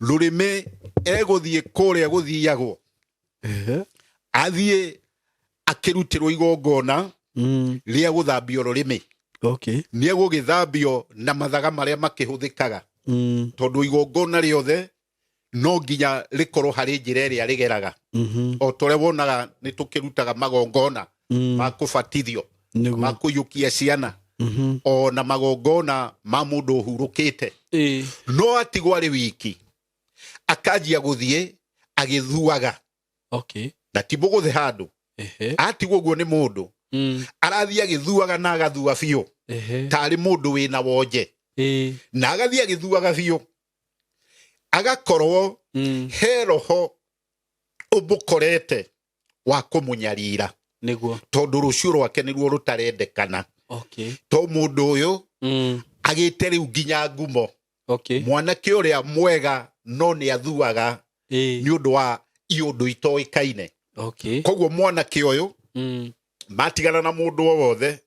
Rũrĩmĩ egũthiĩ kũrĩa gũthiagwo, athiĩ akĩrutĩrwo igongona rĩa gũthambio rũrĩmĩ. Nĩ egũgĩthambio na mathaga marĩa makĩhũthĩkaga, tondũ igongona rĩothe no nginya rĩkorwo harĩ njĩra ĩrĩa rĩgeraga. O ta ũrĩa wonaga nĩ tũkĩrutaga magongona ma kũbatithio, ma kũiyũkia ciana, o na magongona ma mũndũ ũhurũkĩte. No atigwo arĩ wiki, akanjia gũthiĩ agĩthuaga, na ti mũgũthe handũ. Atigwo ũguo nĩ mũndũ, arathiĩ agĩthuaga na agathua biũ, tarĩ mũndũ wĩna wonje, na agathiĩ agĩthuaga biũ, agakorwo he roho ũmũkorete wa kũmũnyarira, tondũ rũciũ rwake nĩruo rũtarendekana. To mũndũ ũyũ agĩte rĩu nginya ngumo, mwanake ũrĩa mwega, no nĩ athuaga nĩ ũndũ wa iũndũ itoĩkaine. Koguo mwanake ũyũ matigana na mũndũ o wothe,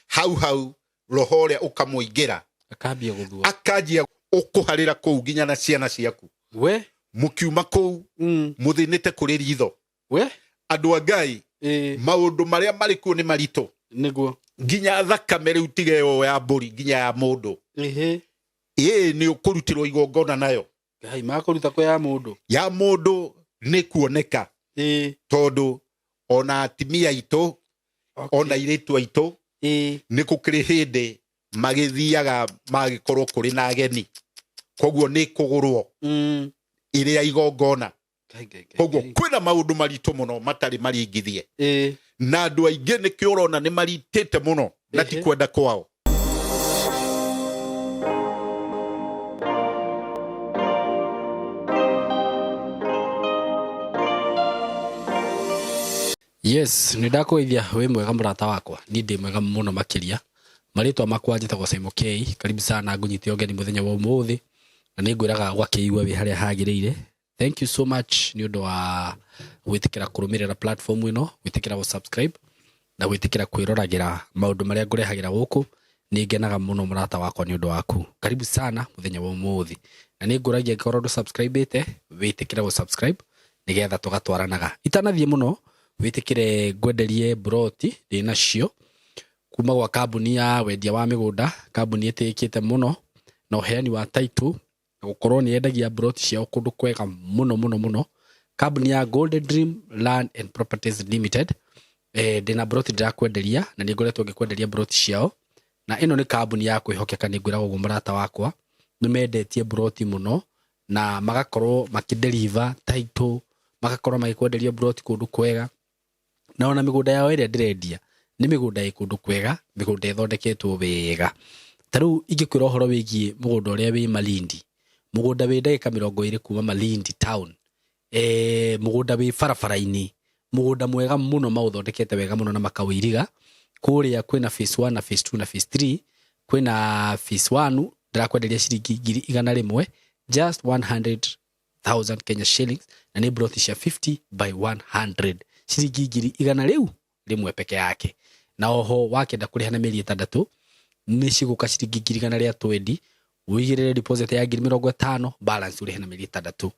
hau hau roho ũrĩa ũkamũingĩra, akambia gũthua, akanjia ũkũharĩra kũu nginya na ciana ciaku. We. Mũkiuma kũu, mũthĩnĩte kũrĩ ritho. We. Andũ a Ngai, maũndũ marĩa marĩ kuo nĩ maritũ. Nginya thakame rĩu, tiga ĩyo ya mbũri, nginya ya mũndũ, ĩĩ nĩ ũkũrutĩrwo igongona nayo. Ngai, makũruta kũ ya mũndũ? Ya mũndũ nĩ kuoneka, tondũ ona atimia aitũ, ona airĩtu aitũ, nĩ gũkĩrĩ hĩndĩ magĩthiaga magĩkorwo kũrĩ na ageni, koguo nĩ kũgũrwo ĩrĩ ya igongona. Ngai, Ngai, Ngai, Koguo Ngai. kwĩna maũndũ maritũ mũno matarĩ maringithie, na andũ aingĩ nĩkĩo ũrona nĩ maritĩte mũno na ti kwenda kwao. Yes, nĩ ndakũgeithia. Wĩ mwega mũrata wakwa? Niĩ ndĩ mwega mũno makĩria. Marĩtwa makwa njĩtagwo Simon K. Karibu sana, ngũnyite ũgeni mũthenya wa ũmũthĩ, na nĩ ngwĩraga ũgakĩigua wĩ harĩa hagĩrĩire. Thank you so much nĩ ũndũ wa gwĩtĩkĩra kũrũmĩrĩra platform ĩno, gwĩtĩkĩra gũ subscribe na gwĩtĩkĩra kwĩroragĩra maũndũ marĩa ngũrehagĩra gũkũ. Nĩ ngenaga mũno mũrata wakwa nĩ ũndũ waku. Karibu sana mũthenya wa ũmũthĩ, na nĩ ngũragia angĩkorwo ndũ subscribe-ĩte, wĩtĩkĩre gũ subscribe nĩgetha tũgatwaranaga. Itanathiĩ mũno, wĩtĩkĩre ngwenderie mburoti ndĩ nacio kuma gwa kambuni ya wendia wa mĩgũnda, kambuni ĩtĩĩkĩte mũno na ũheani wa title na gũkorwo nĩ yendagia mburoti ciao kũndũ kwega mũno mũno mũno, kambuni ya Golden Dream Land and Properties Limited. Ndĩna mburoti ndĩrakwenderia, na nĩ ngoretwo ngĩkwenderia mburoti ciao, na ĩno nĩ kambuni ya kwĩhokeka. Nĩ ngwĩraga ũguo mũrata wakwa, nĩ mendetie mburoti mũno na magakorwo makĩdeliver title, magakorwo magĩkwenderia mburoti kũndũ kwega, na ona mĩgũnda yao ĩrĩa ndĩrendia nĩ mĩgũnda ĩ kũndũ kwega, mĩgũnda ĩthondeketwo wega. Ta rĩu ingĩkwĩra ũhoro wĩgiĩ mũgũnda ũrĩa wĩ Malindi, mũgũnda wĩ ndagĩka 20 kuma Malindi town, mũgũnda wĩ barabara-inĩ, mũgũnda mwega mũno, maũthondekete wega mũno na makaũiriga. Kũrĩa kwĩna phase 1 na phase 2 na phase 3. Kwĩna phase 1 ndĩrakwenderia ciringi 100,000, just 100,000 Kenya shillings, na nĩ broti cia 50 by 100, ciringi ngiri igana rĩu rĩmwe peke yake. Na oho wakĩenda kũrĩha na mĩeri 6, nĩ cigũka ciringi 120,000, ũigĩrĩre deposit ya 50,000, balance ũrĩhe na mĩeri 6.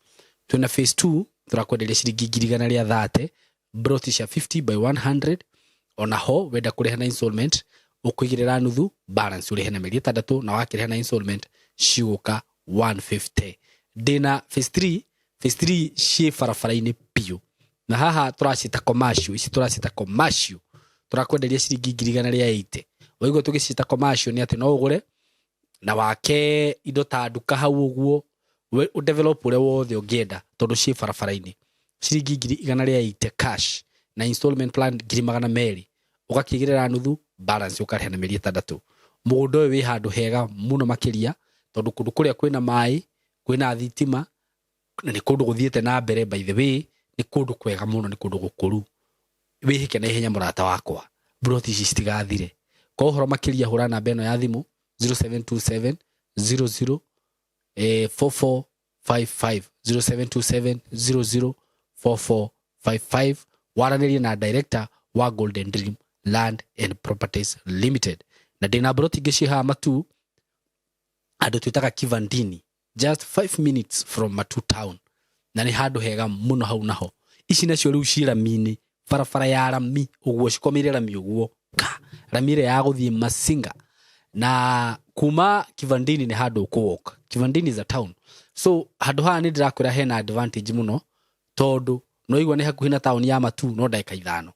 Twĩna phase 2 tũrakwenderia ciringi 130,000, broti cia 50 by 100. Ona ho wenda kũrĩha na installment, ũkũigĩrĩra nuthu, balance ũrĩhe na mĩeri 6, na wakĩrĩha na installment cigũka 150. Ndĩna phase 3. Phase 3 ciĩ barabara-inĩ biũ, na haha tũracita commercial. Ici tũracita commercial, tũrakwenderia ciringi 180,000. Waigua tũgĩcita commercial, nĩ atĩ no ũgũre na wake indo ta nduka hau ũguo, develop ũrĩa wothe ũngĩenda, tondũ ciĩ barabara-inĩ. Ciringi 180,000 cash, na installment plan 200,000, ũgakĩigĩrĩra nuthu, balance ũkarĩha na mĩeri 6. Mũgũnda ũyũ wĩ handũ hega mũno makĩria, tondũ kũndũ kũrĩa kwĩna maĩ, kwĩna thitima, na nĩ kũndũ gũthiĩte na mbere. By the way, nĩ kũndũ kwega mũno, nĩ kũndũ gũkũru. Wĩhĩke na ihenya mũrata wakwa, mburoti ici citigathire. Kwa ũhoro makĩria, hũra namba ĩno ya thimũ, 0727 00 4455, 0727 00 4455, waranĩrie na director wa Golden Dream Land and Properties Limited. Na ndĩna mburoti ingĩ ciĩ haha matu, andũ twĩtaga Kivandini. Just 5 minutes from Matu town, na nĩ handũ hega mũno hau. Naho ici nacio rĩu ci rami-inĩ, barabara ya rami ũguo, cikomeire rami ũguo, ka rami ĩrĩa ya gũthiĩ Masinga na kuma Kivandini nĩ handũ ũkũwalk. Kivandini is a town, so handũ haha nĩ ndĩrakwĩra hena advantage mũno, tondũ no igua nĩ hakuhĩ na taũni ya Matu, no ndagĩka 5.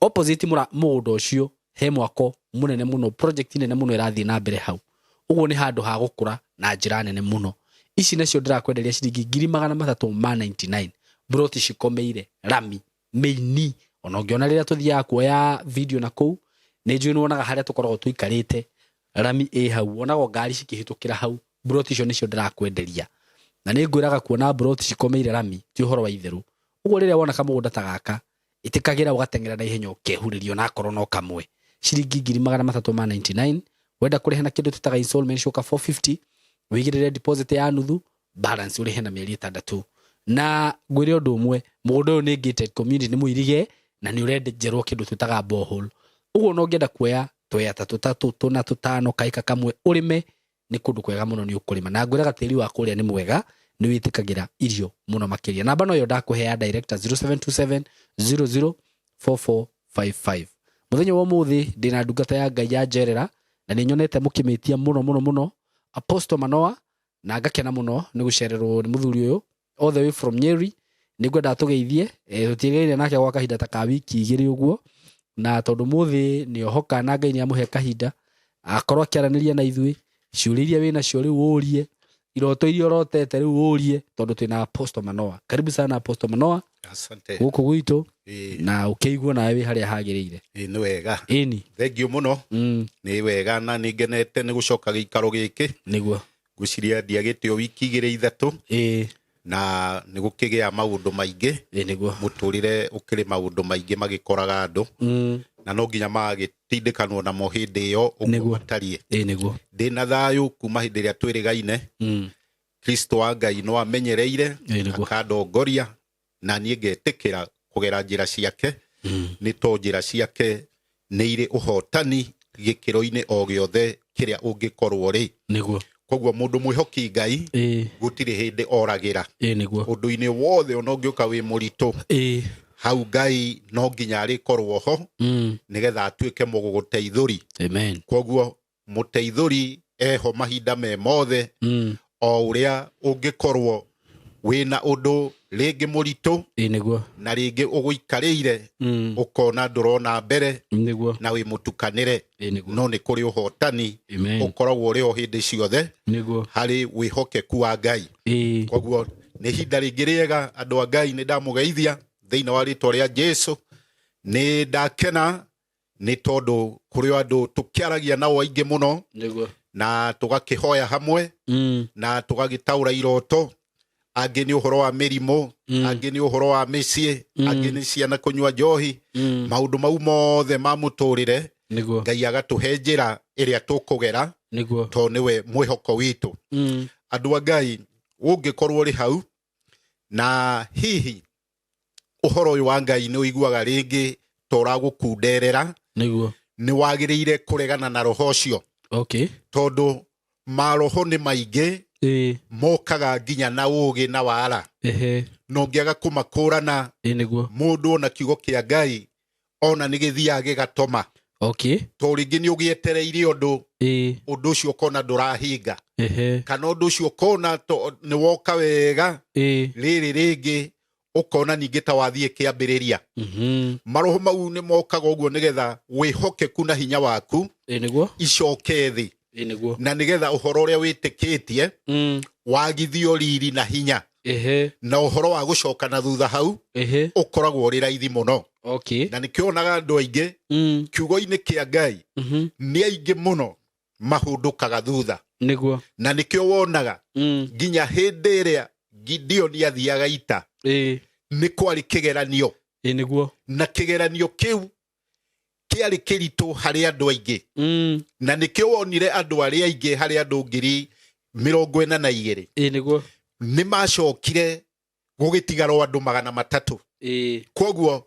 Opposite mũgũnda ũcio he mwako mũnene mũno, project nene mũno ĩrathiĩ na mbere hau. Ũguo nĩ handũ ha gũkũra na njĩra nene mũno. Ici nacio ndĩrakwenderia ciringi 399,000, broti cikomeire rami mĩini. Ona ũngĩona rĩrĩa tũthiaga kuoya video na kũu, nĩ njũĩ nĩwonaga harĩa tũkoragwo tũikarĩte, rami ĩ hau, wonagwo ngari cikĩhĩtũkĩra hau. Broti icio nĩcio ndĩrakwenderia, na nĩ ngwĩraga kuona broti cikomeire rami ti ũhoro wa itherũ. Ũguo rĩrĩa wona kamũgũnda ta gaka, ĩtĩkagĩra ũgateng'era na ihenya ũkehurĩrio, na akorwo no kamwe, ciringi 399,000. Wenda kũrĩha na kĩndũ tũtaga installment, coka 450, wĩigĩrĩre deposit ya nuthu, balance ũrĩhe na mĩeri 6. Na ngwĩre ũndũ ũmwe, mũgũnda ũyũ nĩ gated community, nĩ mũirige na nĩ ũrenjerwo kĩndũ twĩtaga borehole. Ũguo no ũngĩenda kuoya twea ta tũtatũ, tũna, tũtano, kaika kamwe ũrĩme, nĩ kũndũ kwega mũno nĩ ũkũrĩma. Na ngwĩraga tĩri wa kũrĩa nĩ mwega, nĩ wĩtĩkagĩra irio mũno makĩria. Namba no ĩyo ndakũhe ya director, 0727 004455. Mũthenya wa ũmũthĩ ndĩna ndungata ya Ngai ya njerera, na nĩ nyonete mũkĩmĩtia mũno mũno mũno, Apostle Manoa, na ngakena mũno nĩ gũcererwo nĩ mũthuri ũyũ all the way from Nyeri. Nĩ ngwenda tũgeithie, tũtiĩgĩrĩire nake gwa kahinda ta ka wiki 2 ũguo, na tondũ mũthĩ nĩ ohoka na Ngai nĩ amũhe kahinda akorwo akĩaranĩria na ithuĩ. Ciũria iria wĩ nacio rĩu ũrie, iroto iria ũrotete rĩu ũrie, tondũ twĩna Apostle Manoa. Karibu sana, Apostle Manoa. Asante. Gũkũ gwitũ, na ũkĩigua nawe wĩ harĩa hagĩrĩire. Ĩĩ, nĩ wega. Ĩni. Thengiũ mũno. Nĩ wega na nĩ ngenete nĩ gũcoka gĩikaro gĩkĩ. Ngwĩciria ndiagĩte o wiki 2 3. Na nĩ gũkĩgĩa maũndũ maingĩ. Ĩĩ nĩguo. Mũtũrĩre ũkĩrĩ maũndũ maingĩ magĩkoraga andũ, na no nginya magagĩtindĩkanwo namo hĩndĩ ĩyo ũguo matariĩ. Ĩĩ nĩguo. Ndĩna thayũ kuma hĩndĩ ĩrĩa twĩrĩgaine. Kristo wa Ngai no amenyereire, Ĩĩ nĩguo. akandongoria, na niĩ ngetĩkĩra kũgera njĩra ciake, nĩ to njĩra ciake nĩ irĩ ũhotani gĩkĩro-inĩ o gĩothe kĩrĩa ũngĩkorwo rĩ. Koguo mũndũ mwĩhoki Ngai gũtirĩ hĩndĩ oragĩra Ĩĩ nĩguo. ũndũ-inĩ wothe, ona ũngĩũka wĩ mũritũ, hau Ngai no nginya arĩkorwo ho, nĩgetha atuĩke mũgũgũteithũri. Amen. Koguo mũteithũri eho mahinda me mothe, o ũrĩa ũngĩkorwo wĩna ũndũ rĩngĩ mũritũ, Ĩĩ nĩguo. na rĩngĩ ũgũikarĩire, ũkona ndũrona mbere, na wĩ mũtukanĩre, Ĩĩ nĩguo. no nĩ kũrĩ ũhotani Amen. ũkoragwo ũrĩ o hĩndĩ ciothe harĩ wĩhokeku wa Ngai. Koguo nĩ ihinda rĩngĩ rĩega, andũ a Ngai, nĩ ndamũgeithia thĩinĩ wa rĩtwa rĩa Jesu. Nĩ ndakena nĩ tondũ kũrĩ o andũ tũkĩaragia nao aingĩ mũno, na tũgakĩhoya hamwe, na tũgagĩtaũra iroto. Angĩ nĩ ũhoro wa mĩrimũ, angĩ nĩ ũhoro wa mĩciĩ, angĩ nĩ ciana kũnyua njohi, maũndũ mau mothe ma mũtũrĩre. Ngai agatũhe njĩra ĩrĩa tũkũgera, tondũ nĩwe mwĩhoko witũ. Andũ a Ngai, ũngĩkorwo ũrĩ hau na hihi ũhoro ũyũ wa Ngai nĩ ũiguaga rĩngĩ ta ũragũkunderera, nĩ wagĩrĩire kũregana na roho ũcio, tondũ maroho nĩ maingĩ, mokaga nginya na ũũgĩ na wara, na ũngĩaga kũmakũrana, Ĩĩ nĩguo. mũndũ ona kiugo kĩa Ngai ona nĩ gĩthiaga gĩgatoma, to rĩngĩ nĩ ũgĩetereire ũndũ, ũndũ ũcio ũkona ndũrahinga, kana ũndũ ũcio ũkona nĩ woka wega, rĩrĩ rĩngĩ ũkona ningĩ ta wathiĩ kĩambĩrĩria. Maroho mau nĩ mokaga ũguo nĩgetha wĩhokeku na hinya waku Ĩĩ nĩguo. icoke thĩ, Ĩĩ nĩguo. na nĩgetha ũhoro ũrĩa wĩtĩkĩtie wagithio riri na hinya, na ũhoro wa gũcoka na thutha hau ũkoragwo ũrĩ raithi mũno. Na nĩkĩo wonaga andũ aingĩ kiugo-inĩ kĩa Ngai nĩ aingĩ mũno mahũndũkaga thutha. Na nĩkĩo wonaga nginya hĩndĩ ĩrĩa Gideoni athiaga ita, nĩ kwarĩ kĩgeranio, Ĩĩ nĩguo. na kĩgeranio kĩu kĩarĩ kĩritũ harĩ andũ aingĩ, na nĩkĩo wonire andũ arĩa aingĩ, harĩ andũ 42,000, Ĩĩ nĩguo. nĩ macokire gũgĩtigarwo andũ 300. Koguo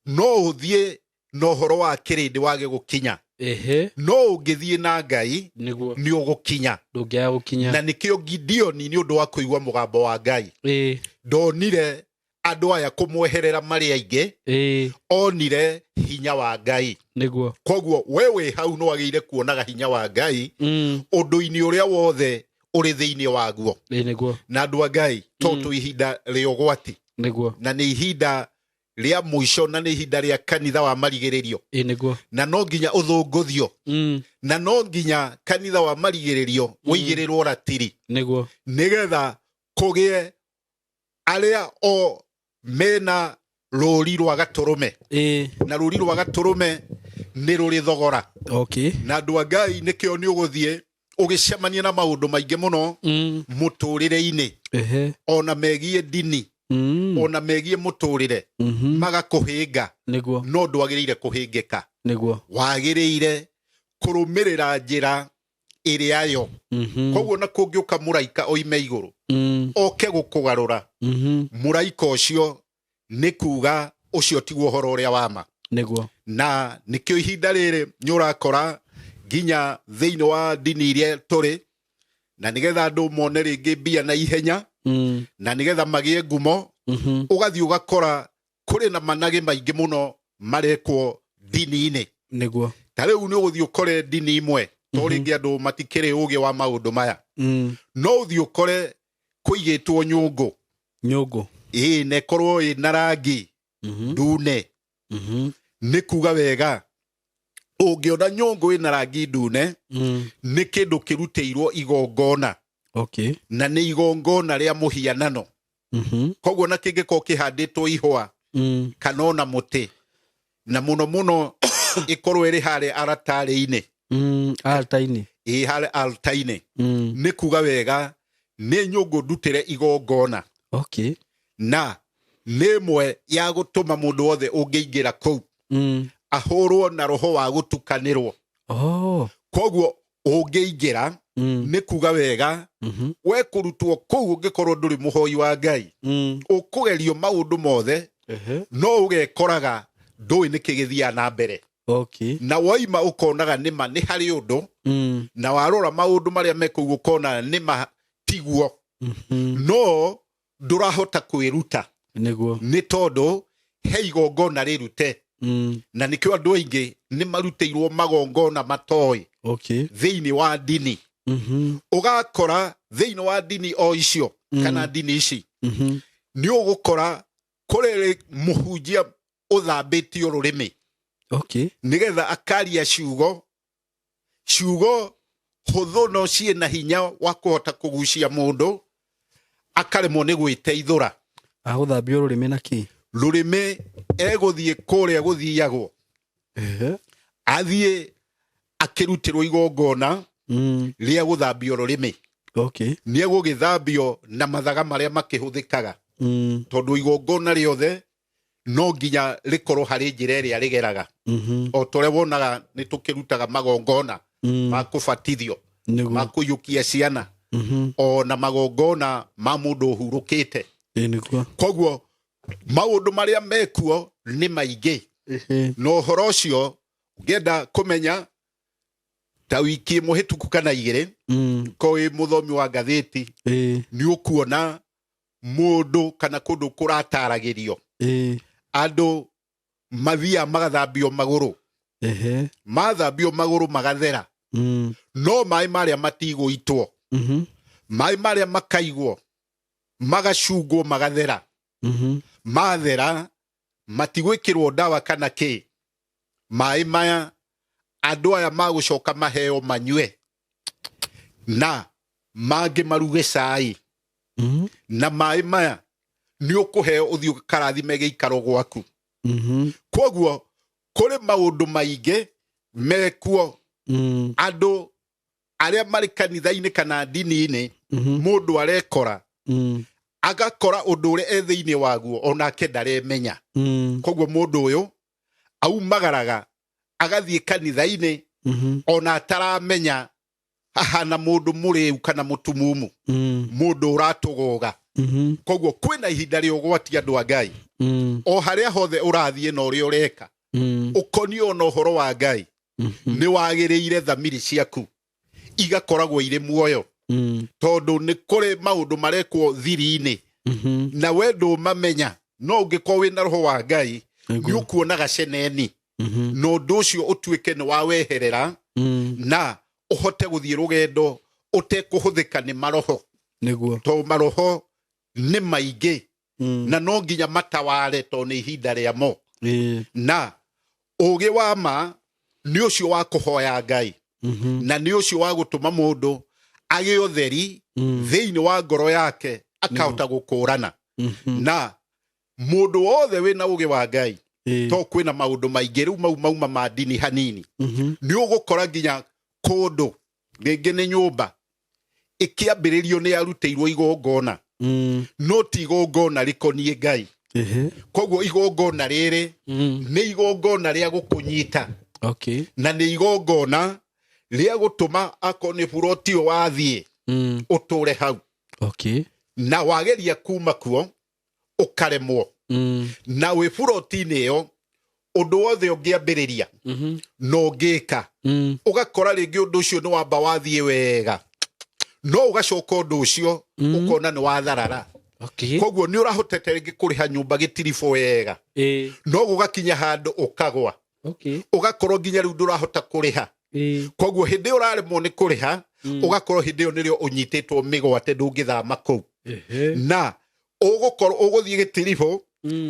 no ũthiĩ na ũhoro wa kĩrĩndĩ wage gũkinya. Ehe. No ũngĩthiĩ na Ngai, Nĩguo. nĩ ũgũkinya. Ndũngĩaga gũkinya. Na nĩkĩo Gideoni, nĩ ũndũ wa kũigua mũgambo wa Ngai, ndonire andũ aya kũmweherera marĩ aingĩ, onire hinya wa Ngai. Nĩguo. Koguo we wĩ hau nĩ wagĩrĩire kuonaga hinya wa Ngai ũndũ-inĩ ũrĩa wothe ũrĩ thĩinĩ waguo. Nĩguo. Na andũ a Ngai, to twĩ ihinda rĩa ũgwati, Nĩguo. na nĩ ihinda rĩa mũico, na nĩ ihinda rĩa kanitha wa marigĩrĩrio. Nĩguo. Na no nginya ũthũngũthio, na no nginya kanitha wa marigĩrĩrio ũigĩrĩrwo ratiri, Nĩguo. nĩgetha kũgĩe arĩa o mena rũri rwa gatũrũme. Na rũri rwa gatũrũme nĩ rũrĩ thogora. Na andũ a Ngai, nĩkĩo nĩ ũgũthiĩ ũgĩcemania na maũndũ maingĩ mũno mũtũrĩre-inĩ, ona megiĩ ndini, ona megiĩ mũtũrĩre, magakũhĩnga. Nĩguo. No ndwagĩrĩire kũhĩngĩka. Nĩguo. Wagĩrĩire kũrũmĩrĩra njĩra ĩrĩa yo. Koguo na kũngĩũka mũraika oime igũrũ, oke gũkũgarũra, mũraika ũcio nĩ kuga ũcio tiguo ũhoro ũrĩa wa ma. Nĩguo. Na nĩkĩo ihinda rĩrĩ nĩ ũrakora nginya thĩinĩ wa ndini iria tũrĩ, na nĩgetha andũ mone rĩngĩ mbia na ihenya, na nĩgetha magĩe ngumo, ũgathiĩ ũgakora kũrĩ na managĩ maingĩ mũno marekwo ndini-inĩ. Nĩguo. Ta rĩu nĩ ũgũthiĩ ũkore ndini imwe, to rĩngĩ andũ matikĩrĩ ũgĩ wa maũndũ maya, no ũthiĩ ũkore kũigĩtwo nyũngũ. Nyũngũ. Ĩĩ, na ĩkorwo ĩna rangi ndune. Nĩ kuga wega, ũngĩona nyũngũ ĩna rangi ndune, nĩ kĩndũ kĩrutĩirwo igongona, na nĩ igongona rĩa mũhianano. Koguo na kĩngĩkorwo kĩhandĩtwo ihũa kana ona mũtĩ, na mũno mũno ĩkorwo ĩrĩ harĩa aratarĩ-inĩ, Altar-inĩ. Ĩ, harĩa altar-inĩ, nĩ kuga wega nĩ nyũngũ ndutĩre igongona, na nĩ ĩmwe ya gũtũma mũndũ wothe ũngĩingĩra kũu ahũrwo na roho wa gũtukanĩrwo. Koguo ũngĩingĩra, nĩ kuga wega we kũrutwo kũu, ũngĩkorwo ndũrĩ mũhoi wa Ngai, ũkũgerio maũndũ mothe, no ũgekoraga ndũĩ nĩkĩ gĩthiaga na mbere. Na woima ũkonaga nĩma nĩ harĩ ũndũ, na warora maũndũ marĩa me kũu ũkona nĩma tiguo, no ndũrahota kwĩruta. Nĩguo. Nĩ tondũ he igongona rĩrute, na nĩkĩo andũ aingĩ nĩ marutĩirwo magongona matoĩ thĩinĩ wa ndini. Ũgakora thĩinĩ wa ndini o icio, kana ndini ici, nĩ ũgũkora kũrĩ mũhunjia ũthambĩtio rũrĩmĩ, nĩgetha akaria ciugo ciugo hũthũ no ciĩ na hinya wa kũhota kũgucia mũndũ akaremwo nĩ gwĩteithũra. Agũthambio rũrĩmĩ na kĩ? Rũrĩmĩ egũthiĩ kũrĩa gũthiagwo, athiĩ akĩrutĩrwo igongona rĩa gũthambio rũrĩmĩ. Nĩ egũgĩthambio na mathaga marĩa makĩhũthĩkaga, tondũ igongona rĩothe no nginya rĩkorwo harĩ njĩra ĩrĩa rĩgeraga, o ta ũrĩa wonaga nĩ tũkĩrutaga magongona ma kũbatithio, ma Nĩguo. kũiyũkia ciana, o na magongona ma mũndũ ũhurũkĩte. Nĩguo. Koguo maũndũ marĩa mekuo nĩ maingĩ. Na ũhoro ũcio ũngĩenda kũmenya, ta wiki ĩmwe hĩtũku kana igĩrĩ, ko wĩ mũthomi wa ngathĩti, nĩ ũkuona mũndũ kana kũndũ kũrataragĩrio andũ mathiaga magathambio magũrũ. Mathambio magũrũ magathera, no maĩ marĩa matigũitwo, maĩ marĩa makaigwo magacungwo magathera. Mathera matigwĩkĩrwo ndawa kana kĩ. Maĩ maya andũ aya magũcoka maheo manyue, na mangĩ maruge cai. Na maĩ maya nĩ ũkũheo ũthiĩ ũkarathime gĩikaro gwaku. Koguo kũrĩ maũndũ maingĩ mekuo. Andũ arĩa marĩ kanitha-inĩ kana ndini-inĩ, mũndũ arekora, agakora ũndũ ũrĩa e thĩinĩ waguo onake ndaremenya. Koguo mũndũ ũyũ aumagaraga agathiĩ kanitha-inĩ, ona ataramenya ahana mũndũ mũrĩu kana mũtumumu, mũndũ ũratũgũga. Koguo kwĩna ihinda rĩa ũgwati, andũ a Ngai. O harĩa hothe ũrathiĩ na ũrĩa ũreka, ũkonio na ũhoro wa Ngai. Nĩ wagĩrĩire thamiri ciaku igakoragwo irĩ muoyo, tondũ nĩ kũrĩ maũndũ marekwo thiri-inĩ na we ndũmamenya, no ũngĩkorwo wĩna roho wa Ngai nĩ ũkuonaga ceneni, na ũndũ ũcio ũtuĩke nĩ waweherera na ũhote gũthiĩ rũgendo ũtekũhũthĩka nĩ maroho. Tondũ maroho nĩ maingĩ na no nginya mataware tondũ nĩ ihinda rĩamo. Na ũgĩ wa ma nĩ ũcio wa kũhoya Ngai, na nĩ ũcio wa gũtũma mũndũ agĩe ũtheri thĩinĩ wa ngoro yake, akahota gũkũrana. Na mũndũ wothe wĩna ũgĩ wa Ngai, to kwĩna maũndũ maingĩ rĩu mau mauma ma ndini hanini, nĩ ũgũkora nginya kũndũ rĩngĩ nĩ nyũmba ĩkĩambĩrĩrio nĩ yarutĩirwo igongona, no ti igongona rĩkoniĩ Ngai. Koguo igongona rĩrĩ nĩ igongona rĩa gũkũnyita, na nĩ igongona rĩa gũtũma akorwo nĩ buroti ũyũ wathiĩ ũtũre hau, na wageria kuma kuo ũkaremwo. Na wĩ buroti-inĩ ĩyo, ũndũ wothe ũngĩambĩrĩria na ũngĩka, ũgakora rĩngĩ ũndũ ũcio nĩ wamba wathiĩ wega, no ũgacoka ũndũ ũcio ũkona nĩ watharara. Koguo nĩ ũrahotete rĩngĩ kũrĩha nyũmba gĩtiribũ wega, no gũgakinya handũ ũkagwa, ũgakorwo nginya rĩu ndũrahota kũrĩha. Koguo hĩndĩ ĩyo ũraremwo nĩ kũrĩha, ũgakorwo hĩndĩ ĩyo nĩrĩo ũnyitĩtwo mĩgwate, ndũngĩthama kũu. Na ũgũkorwo ũgũthiĩ gĩtiribũ,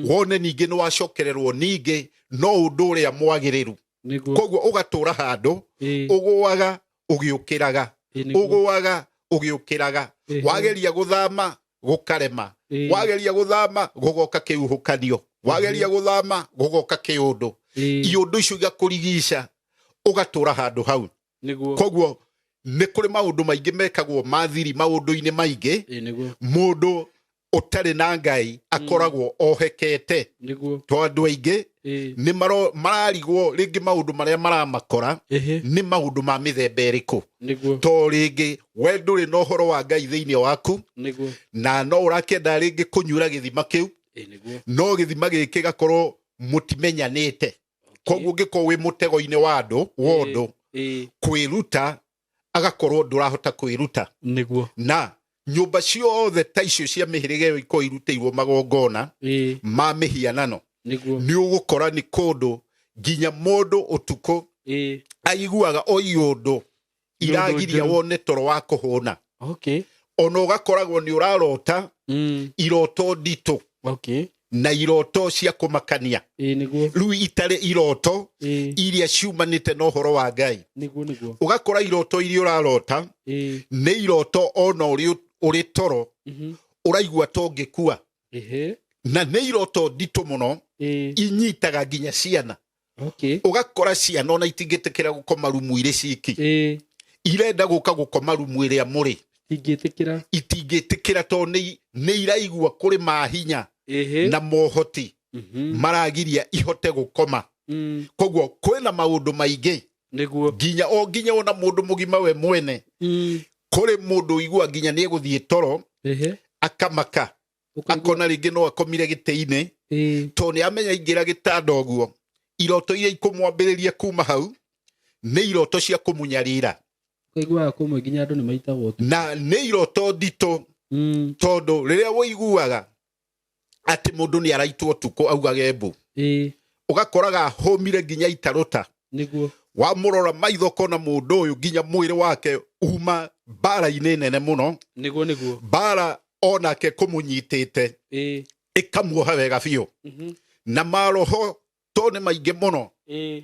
wone ningĩ nĩ wacokererwo ningĩ no ũndũ ũrĩa mwagĩrĩru. Koguo ũgatũra handũ ũgũaga ũgĩũkĩraga, ũgũaga ũgĩũkĩraga. Wageria gũthama gũkarema, wageria gũthama gũgoka kĩhuhũkanio, wageria gũthama gũgoka kĩũndũ. Iũndũ icio igakũrigica, ũgatũra handũ hau. Koguo nĩ kũrĩ maũndũ maingĩ mekagwo ma thiri maũndũ-inĩ maingĩ. Mũndũ ũtarĩ na Ngai akoragwo ohekete, to andũ aingĩ nĩ mararigwo rĩngĩ maũndũ marĩa maramakora nĩ maũndũ ma mĩthemba ĩrĩkũ, to rĩngĩ we ndũrĩ na ũhoro wa Ngai thĩinĩ waku, na no ũrakĩenda rĩngĩ kũnyura gĩthima kĩu, no gĩthima gĩkĩ gakorwo mũtimenyanĩte. Koguo ũngĩkorwo wĩ mũtego-inĩ wa andũ wa ũndũ kwĩruta, agakorwo ndũrahota kwĩruta. Na nyũmba ciothe ta icio cia mĩhĩrĩga ĩyo ikorwo irutĩirwo magongona ma mĩhianano, nĩ ũgũkora nĩ kũndũ nginya mũndũ ũtukũ aiguaga o iũndũ iragiria njũru. Wone toro wa kũhũna. Ona ũgakoragwo nĩ ũrarota iroto nditũ na iroto cia kũmakania, rĩu itarĩ iroto iria ciumanĩte na ũhoro wa Ngai. nĩguo nĩguo Ũgakora iroto iria ũrarota nĩ iroto ona ũrĩ toro ũraigua ta ũngĩkua, na nĩ iroto nditũ mũno, inyitaga nginya ciana. Ũgakora ciana ona itingĩtĩkĩra gũkoma rumu irĩ ciki, irenda gũka gũkoma rumu ĩrĩa mũrĩ. Ingĩtĩkĩra. Itingĩtĩkĩra tondũ nĩ iraigua kũrĩ mahinya na mohoti maragiria ihote gũkoma. Koguo kwĩna maũndũ maingĩ, nginya o nginya ona mũndũ mũgima we mwene, kũrĩ mũndũ ũigua nginya nĩ egũthiĩ toro akamaka, akona rĩngĩ no akomire gĩtĩ-inĩ, tondũ nĩ amenya ingĩra gĩtanda ũguo, iroto iria ikũmwambĩrĩria kuma hau nĩ iroto cia kũmũnyarira. Ũkaiguaga kũmwe nginya andũ nĩ maitagwo tu. Na nĩ iroto nditũ, tondũ rĩrĩa ũiguaga atĩ mũndũ nĩ araitwo ũtukũ augage mbu, ũgakoraga hũmire nginya itarũta. Wamũrora maitho ũkona mũndũ ũyũ nginya mwĩrĩ wake uma mbara-inĩ nene mũno, nĩguo nĩguo mbara onake kũmũnyitĩte, ĩkamuoha wega biũ. Na maroho to nĩ maingĩ mũno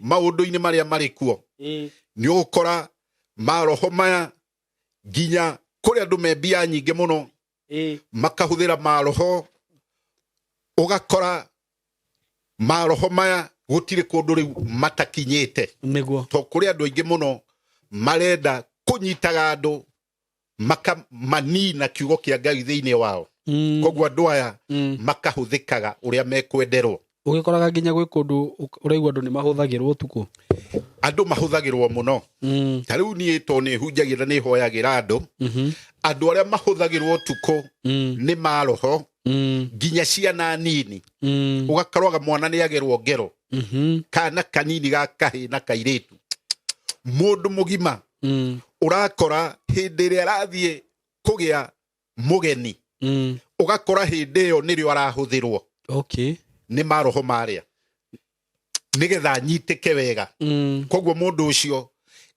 maũndũ-inĩ marĩa marĩ kuo, nĩ ũgũkora maroho maya nginya kũrĩ andũ me mbia nyingĩ mũno makahũthĩra maroho. Ũgakora maroho maya gũtirĩ kũndũ rĩu matakinyĩte, to kũrĩ andũ aingĩ mũno marenda kũnyitaga andũ makamanina kiugo kĩa Ngai thĩinĩ wao. Koguo andũ aya makahũthĩkaga ũrĩa mekwenderwo. Ũgĩkoraga nginya gwĩ kũndũ ũraigua andũ nĩ mahũthagĩrwo ũtukũ. Andũ mahũthagĩrwo mũno. Ta rĩu niĩ to nĩ hunjagia na nĩ hoyagĩra andũ, andũ arĩa mahũthagĩrwo ũtukũ nĩ maroho, nginya ciana nini. Ũgakoraga mwana nĩ agerwo ngero, kana kanini ga kahĩ na kairĩtu. Mũndũ mũgima ũrakora hĩndĩ ĩrĩa arathiĩ kũgĩa mũgeni, ũgakora hĩndĩ ĩyo nĩrĩo arahũthĩrwo nĩ maroho marĩa nĩgetha anyitĩke wega. Koguo mũndũ ũcio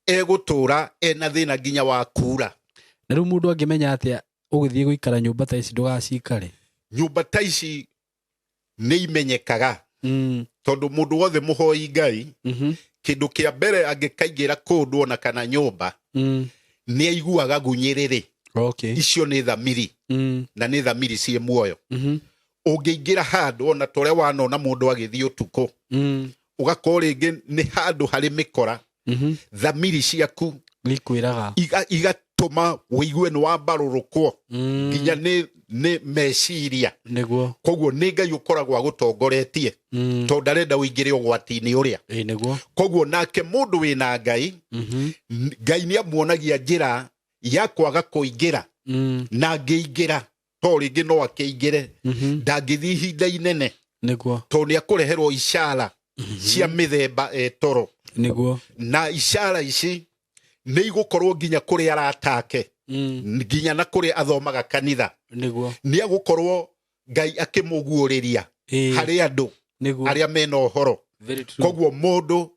egũtũra ena thĩna nginya wa kura. Na rĩu mũndũ angĩmenya atĩa ũgĩthiĩ gũikara nyũmba ta ici ndũgacikare? Nyũmba ta ici nĩ imenyekaga, tondũ mũndũ wothe mũhoi Ngai, kĩndũ kĩa mbere angĩkaingĩra kũndũ ona kana nyũmba, nĩ aiguaga gunyĩrĩrĩ. Icio nĩ thamiri, na nĩ thamiri ciĩ muoyo. Ũngĩingĩra handũ ona ta ũrĩa wanona mũndũ agĩthiĩ ũtukũ, ũgakorwo rĩngĩ nĩ handũ harĩ mĩkora, thamiri ciaku nĩikwĩraga, igatũma ũigue nĩ wambarũrũkwo nginya nĩ meciria. Koguo nĩ Ngai ũkoragwo agũtongoretie, tondũ ndarenda ũingĩre ũgwati-inĩ ũrĩa. Ĩĩ nĩguo. Koguo nake mũndũ wĩna Ngai, Ngai nĩ amuonagia njĩra ya kwaga kũingĩra, na angĩingĩra to rĩngĩ no akĩingĩre, ndangĩthiĩ ihinda inene, tondũ nĩ akũreherwo icara cia mĩthemba etoro. Na icara ici nĩ igũkorwo nginya kũrĩ arata ake, nginya na kũrĩa athomaga kanitha. Nĩ agũkorwo Ngai akĩmũguũrĩria harĩ andũ arĩa mena ũhoro. Very true. Koguo mũndũ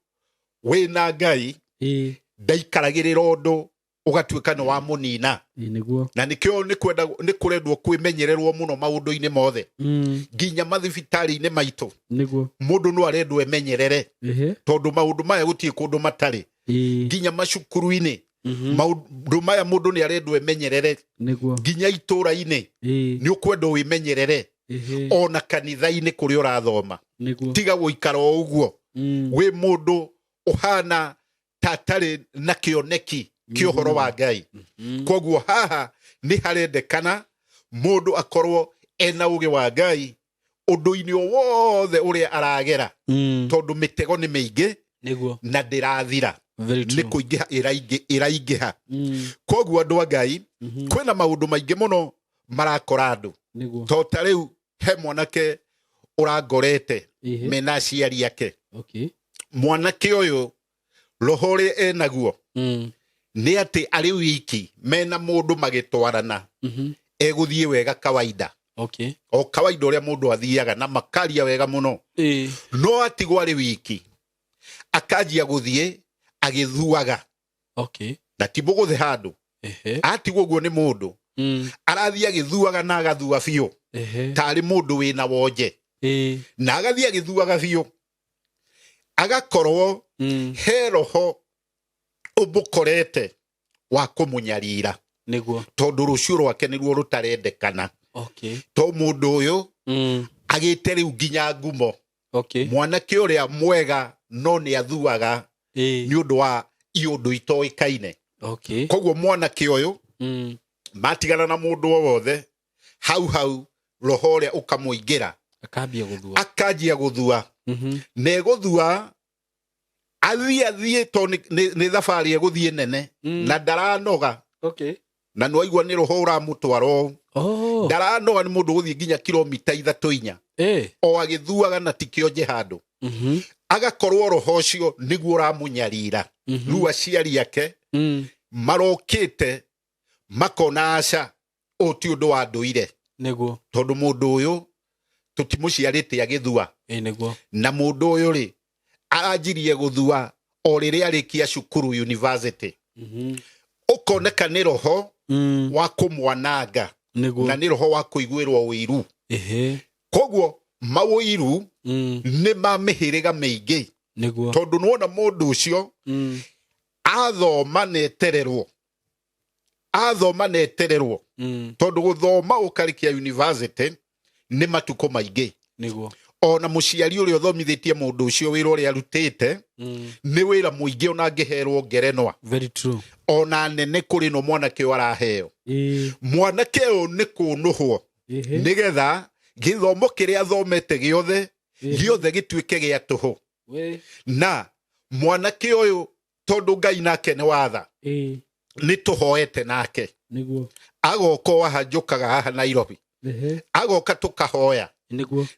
wĩna Ngai ndaikaragĩrĩra ũndũ ũgatuĩka nĩ wa mũnina. Ĩĩ nĩguo. Na nĩkĩo nĩ kũrendwo kwĩmenyererwo mũno maũndũ-inĩ mothe, nginya mathibitarĩ-inĩ maitũ. Mũndũ no arendwo emenyerere, tondũ maũndũ maya gũtirĩ kũndũ matarĩ. Nginya macukuru-inĩ, maũndũ maya mũndũ nĩ arendwo emenyerere. Nginya itũra-inĩ, nĩ ũkwendwo wĩmenyerere. Ona kanitha-inĩ kũrĩa ũrathoma, tiga gũikara o ũguo. Wĩ mũndũ ũhana ta atarĩ na kĩoneki kĩa ũhoro wa Ngai. Koguo haha nĩ harendekana mũndũ akorwo ena ũgĩ wa Ngai ũndũ-inĩ o wothe ũrĩa aragera, tondũ mĩtego nĩ mĩingĩ na ndĩrathira. Very Nĩ true. kũingĩha ĩraingĩha. Koguo andũ a Ngai, kwĩna maũndũ maingĩ mũno marakora andũ. To ta rĩu he mwanake ũrangorete mena aciari ake. Mwanake ũyũ roho ũrĩa enaguo nĩ atĩ arĩ wiki mena mũndũ magĩtwarana, egũthiĩ wega kawaida. O kawaida ũrĩa mũndũ athiaga na makaria wega mũno. No atigwo arĩ wiki akanjia gũthiĩ agĩthuaga. Na ti mũgũthe handũ. Atigwo ũguo nĩ mũndũ, arathiĩ agĩthuaga na agathua biũ, tarĩ mũndũ wĩna wonje. Na agathiĩ agĩthuaga biũ, agakorwo he roho ũmũkorete wa kũmũnyarira. Tondũ rũciũ rwake nĩruo rũtarendekana. To mũndũ ũyũ agĩte rĩu nginya ngumo. Mwanake ũrĩa mwega no nĩ athuaga nĩ ũndũ wa iũndũ itoĩkaine. Koguo mwanake ũyũ matigana na mũndũ o wothe, hau hau roho ũrĩa ũkamũingĩra, akambia gũthua. Akanjia gũthua. Na egũthua athiĩ athiĩ, to nĩ thabarĩ egũthiĩ nene, na ndaranoga. Na nĩwaigua nĩ roho ũramũtwara ũũ. Ndaranoga, nĩ mũndũ gũthiĩ nginya kilomita 3 4, o agĩthuaga na ti kĩonje handũ. Agakorwo roho ũcio nĩguo ũramũnyarira. Rĩu aciari ake marokĩte makona aca, ũyũ ti ũndũ wa ndũire. Tondũ mũndũ ũyũ tũtimũciarĩte agĩthua. Ĩĩ nĩguo. Na mũndũ ũyũ rĩ aranjirie gũthua o rĩrĩa arĩkia cukuru university. Ũkoneka nĩ roho wa kũmwananga. Na nĩ roho wa kũiguĩrwo ũiru. Koguo maũiru nĩ ma mĩhĩrĩga mĩingĩ. Tondũ nĩwona mũndũ ũcio athoma na etererwo. Athoma na etererwo. Tondũ gũthoma ũkarĩkia university nĩ matukũ maingĩ. Ona mũciari ũrĩa ũthomithĩtie mũndũ ũcio wĩra ũrĩa arutĩte, nĩ wĩra mũingĩ ona angĩherwo ngerenwa. Very true. Ona nene kũrĩ no mwanake ũyũ araheo. Mwanake ũyũ nĩ kũnũhwo. Nĩgetha gĩthomo kĩrĩa athomete gĩothe, gĩothe gĩtuĩke gĩa tũhũ. Na mwanake ũyũ tondũ Ngai nake nĩ watha, nĩ tũhoete nake. Agoka o haha njũkaga haha Nairobi. Agoka tũkahoya.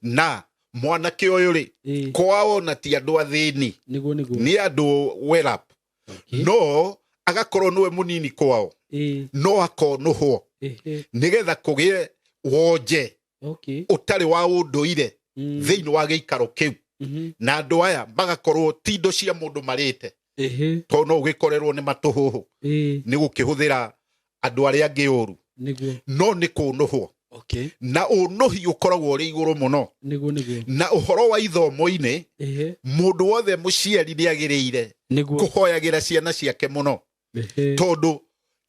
Na mwanake ũyũ rĩ, kwao na ti andũ athĩni. Nĩ andũ well up. No agakorwo nĩwe mũnini kwao, no akonũhwo nĩgetha kũgĩe wonje ũtarĩ wa ũndũire thĩinĩ wa gĩikaro kĩu, na andũ aya magakorwo ti indo cia mũndũ marĩte, tondũ no ũgĩkorerwo nĩ matũhũhũ nĩ gũkĩhũthĩra andũ arĩa angĩ ũru, no nĩ kũnũhwo. Na ũnũhi ũkoragwo ũrĩ igũrũ mũno. Niguo niguo. Na ũhoro wa ithomo-inĩ, mũndũ wothe mũciari nĩ agĩrĩire kũhoyagĩra ciana ciake mũno, tondũ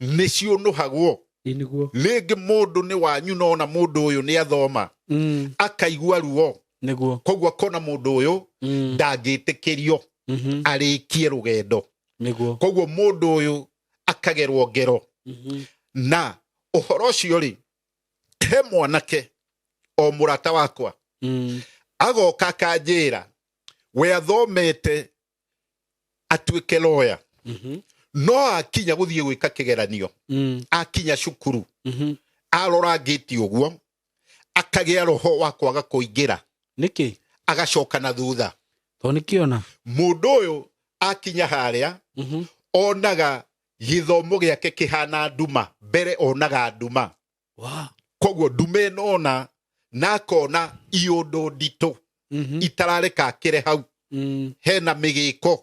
nĩ ciũnũhagwo. Rĩngĩ mũndũ nĩ wanyu, nona mũndũ ũyũ nĩ athoma, akaigua ruo, koguo akona mũndũ ũyũ ndangĩtĩkĩrio arĩkie rũgendo, koguo mũndũ ũyũ akagerwo ngero. Na ũhoro ũcio rĩ, he mwanake o mũrata wakwa agoka akanjĩra we athomete atuĩke lawyer, no akinya gũthiĩ gwĩka kĩgeranio, akinya cukuru, arora ngĩti ũguo akagĩa roho wa kwaga kũingĩra. Nĩkĩ? Agacoka na thutha. Tondũ nĩkĩona. Mũndũ ũyũ akinya harĩa, onaga gĩthomo gĩake kĩhana nduma, mbere onaga nduma. Koguo nduma ĩno ona na akona iũndũ nditũ itarareka akĩre hau, hena mĩgĩko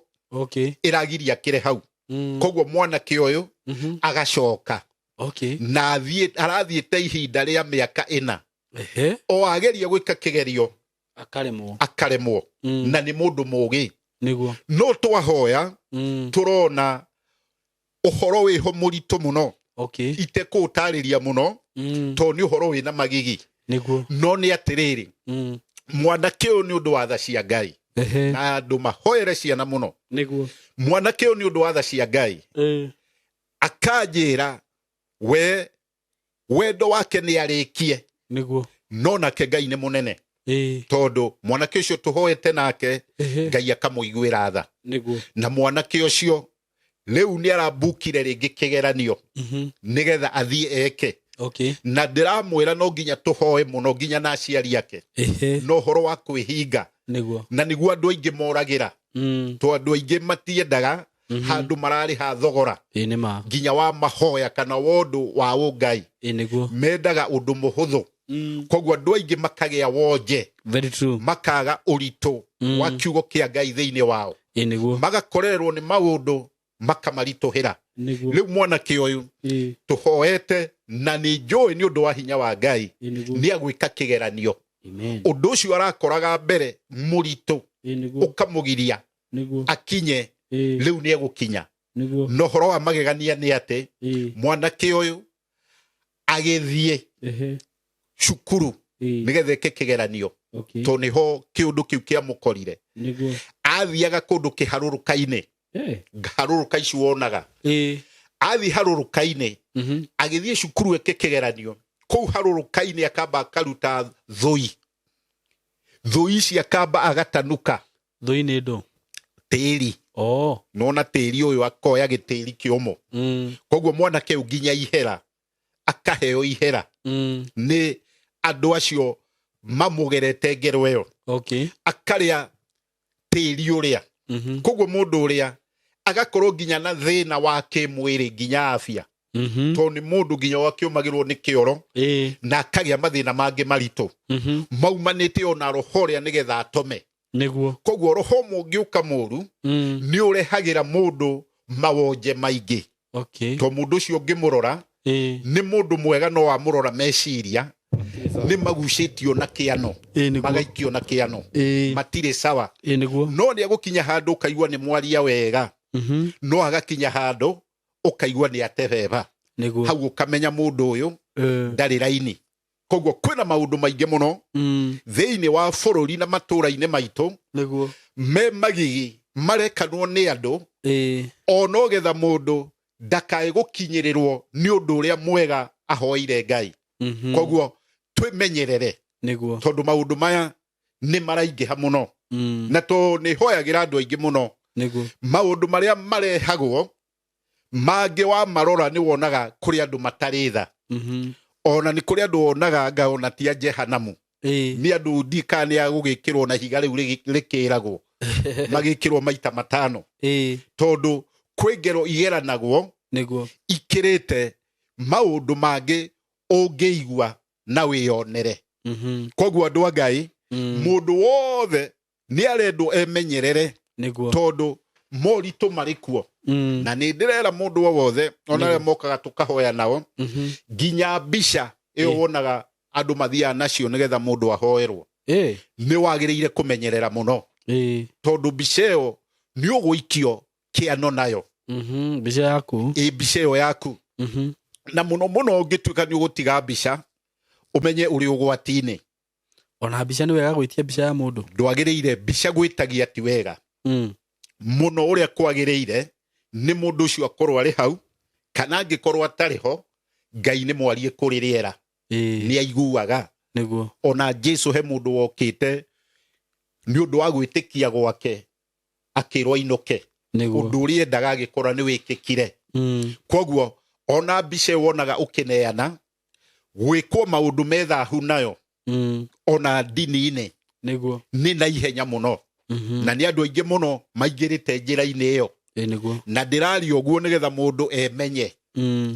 ĩragiria akĩre hau. Koguo mwanake ũyũ agacoka na athiĩ, arathiĩte ihinda rĩa mĩaka 4, o ageria gwĩka kĩgerio akaremwo. Akaremwo. Na nĩ mũndũ mũgĩ. No twahoya, tũrona ũhoro wĩho mũritũ mũno, itekũũtarĩria mũno, tondũ nĩ ũhoro wĩna magigi. No nĩ atĩrĩrĩ, mwanake ũyũ nĩ ũndũ wa tha cia Ngai, na andũ mahoere ciana mũno, mwanake ũyũ nĩ ũndũ wa tha cia Ngai akanjĩra we wendo wake nĩ arĩkie, no nake Ngai nĩ mũnene, tondũ mwanake ũcio tũhoete nake, Ngai akamũiguĩra tha. Na mwanake ũcio rĩu nĩ arambukire rĩngĩ kĩgeranio nĩgetha athiĩ eke. Na ndĩramwĩra no nginya tũhoe mũno, nginya na aciari ake, no ũhoro wa kwĩhinga, na nĩguo andũ aingĩ moragĩra, to andũ aingĩ matiendaga handũ mararĩha thogora Ĩ nĩ ma. nginya wa mahoya kana wa ũndũ wa ũngai. Ĩ nĩguo. Mendaga ũndũ mũhũthũ, koguo andũ aingĩ makagĩa wonje, Very true. makaga ũritũ wa kiugo kĩa Ngai thĩinĩ wao, Ĩ nĩguo. magakorerwo nĩ maũndũ makamaritũhĩra. Rĩu mwanake ũyũ tũhoete, na nĩ njũĩ nĩ ũndũ wa hinya wa Ngai Ĩ nĩguo. nĩ agwĩka kĩgeranio. Amen. Ũndũ ũcio arakoraga mbere mũritũ Ĩ nĩguo. ũkamũgiria akinye, rĩu nĩ egũkinya. Na ũhoro wa magegania nĩ atĩ mwanake ũyũ agĩthiĩ cukuru nĩgetha eke kĩgeranio, tondũ nĩho kĩũndũ kĩu kĩamũkorire. Athiaga kũndũ kĩharũrũka-inĩ, harũrũka ici wonaga, athiĩ harũrũka-inĩ, agĩthiĩ cukuru eke kĩgeranio, kũu harũrũka-inĩ akamba akaruta thũi, thũi ici akamba agatanuka. Thũi nĩ ndũ? Tĩri. Nona tĩri ũyũ, akoya gĩtĩri kĩũmũ. Koguo mwanake ũyũ nginya ihera akaheo ihera nĩ andũ acio mamũgerete ngero ĩyo, akarĩa tĩri ũrĩa. Koguo mũndũ ũrĩa agakorwo nginya na thĩna wa kĩmwĩrĩ, nginya afya, tondũ nĩ mũndũ nginya wakĩũmagĩrwo nĩ kĩoro, na akagĩa mathĩna mangĩ maritũ maumanĩte ona roho ũrĩa nĩgetha atome. Koguo roho mũngĩũka mũru, nĩ ũrehagĩra mũndũ mawonje maingĩ, to mũndũ ũcio ũngĩmũrora nĩ mũndũ mwega, no wamũrora meciria nĩ magucĩtio na kĩano, Ĩ nĩguo. magaikio na kĩano, matirĩ sawa. Ĩ nĩguo. No nĩ agũkinya handũ ũkaigua nĩ mwaria wega, no agakinya handũ ũkaigua nĩ atebeba. Hau ũkamenya mũndũ ũyũ ndarĩ raini. Koguo kwĩna maũndũ maingĩ mũno thĩinĩ wa bũrũri na matũũra-inĩ maitũ me magigi marekanwo nĩ andũ, o no getha mũndũ ndakae gũkinyĩrĩrwo nĩ ũndũ ũrĩa mwega ahoeire Ngai. Koguo twĩmenyerere, tondũ maũndũ maya nĩ maraingĩha mũno, na to nĩ hoyagĩra andũ aingĩ mũno. Maũndũ marĩa marehagwo mangĩ wa marora nĩ wonaga kũrĩ andũ matarĩ tha, ona nĩ kũrĩ andũ wonaga anga ona ti a jehanamu, nĩ andũ ndika nĩ agũgĩkĩrwo na ihiga rĩu rĩkĩragwo magĩkĩrwo maita 5, tondũ Kwĩ ngero igeranagwo Nĩguo. Ikĩrĩte maũndũ mangĩ ũngĩigua na wĩyonere. Koguo andũ a Ngai, mũndũ wothe nĩ arendwo emenyerere, tondũ moritũ marĩ kuo. Na nĩ ndĩrera mũndũ o wothe, ona arĩa mokaga tũkahoya nao, nginya mbica ĩyo wonaga andũ mathiaga nacio nĩgetha mũndũ ahoerwo, nĩ wagĩrĩire kũmenyerera mũno, tondũ mbica ĩyo nĩ ũgũikio kĩano nayo. Mbica yaku. Ĩ, mbica ĩyo yaku. Na mũno mũno ũngĩtuĩka nĩ ũgũtiga mbica, ũmenye ũrĩ ũgwati-inĩ. Ona mbica nĩ wega gwĩtia mbica ya mũndũ? Ndwagĩrĩire. Mbica gwĩtagia ti wega. Mũno ũrĩa kwagĩrĩire nĩ mũndũ ũcio akorwo arĩ hau, kana angĩkorwo atarĩ ho, Ngai nĩ mwarie kũrĩ rĩera. Nĩ aiguaga. Ona Jesu, he mũndũ wokĩte nĩ ũndũ wa gwĩtĩkia gwake akĩrwo ainũke. Ũndũ ũrĩa endaga agĩkora nĩ wĩkĩkire. Koguo ona mbica ĩyo wonaga ũkĩneana, gwĩkwo maũndũ me thahu nayo, ona ndini-inĩ, nĩ na ihenya mũno. Na nĩ andũ aingĩ mũno maingĩrĩte njĩra-inĩ ĩyo. Na ndĩraria ũguo nĩgetha mũndũ emenye,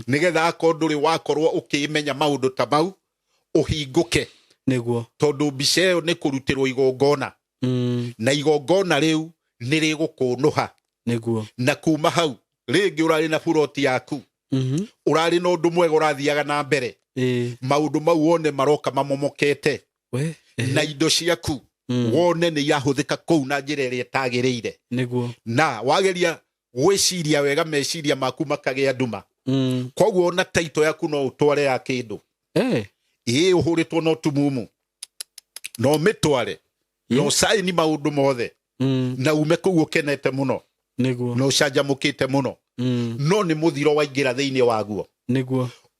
nĩgetha akorwo ndũrĩ wakorwo ũkĩmenya maũndũ ta mau, ũhingũke. Tondũ mbica ĩyo nĩ kũrutĩrwo igongona, na igongona rĩu nĩ rĩgũkũnũha. Na kuma hau rĩngĩ ũrarĩ na buroti yaku, ũrarĩ na ũndũ mwega ũrathiaga na mbere, maũndũ mau wone maroka mamomokete. Na indo ciaku wone nĩ irahũthĩka kũu na njĩra ĩrĩa ĩtagĩrĩire. Na wageria gwĩciria wega, meciria maku makagĩa nduma. Koguo ona taito yaku no ũtware ya kĩndũ. Ĩĩ, ũhũrĩtwo no tumumu, no ũmĩtware na ũcaini maũndũ mothe, na ume kũu ũkenete mũno, na ũcanjamũkĩte mũno, no nĩ mũthiro waingĩra thĩinĩ waguo.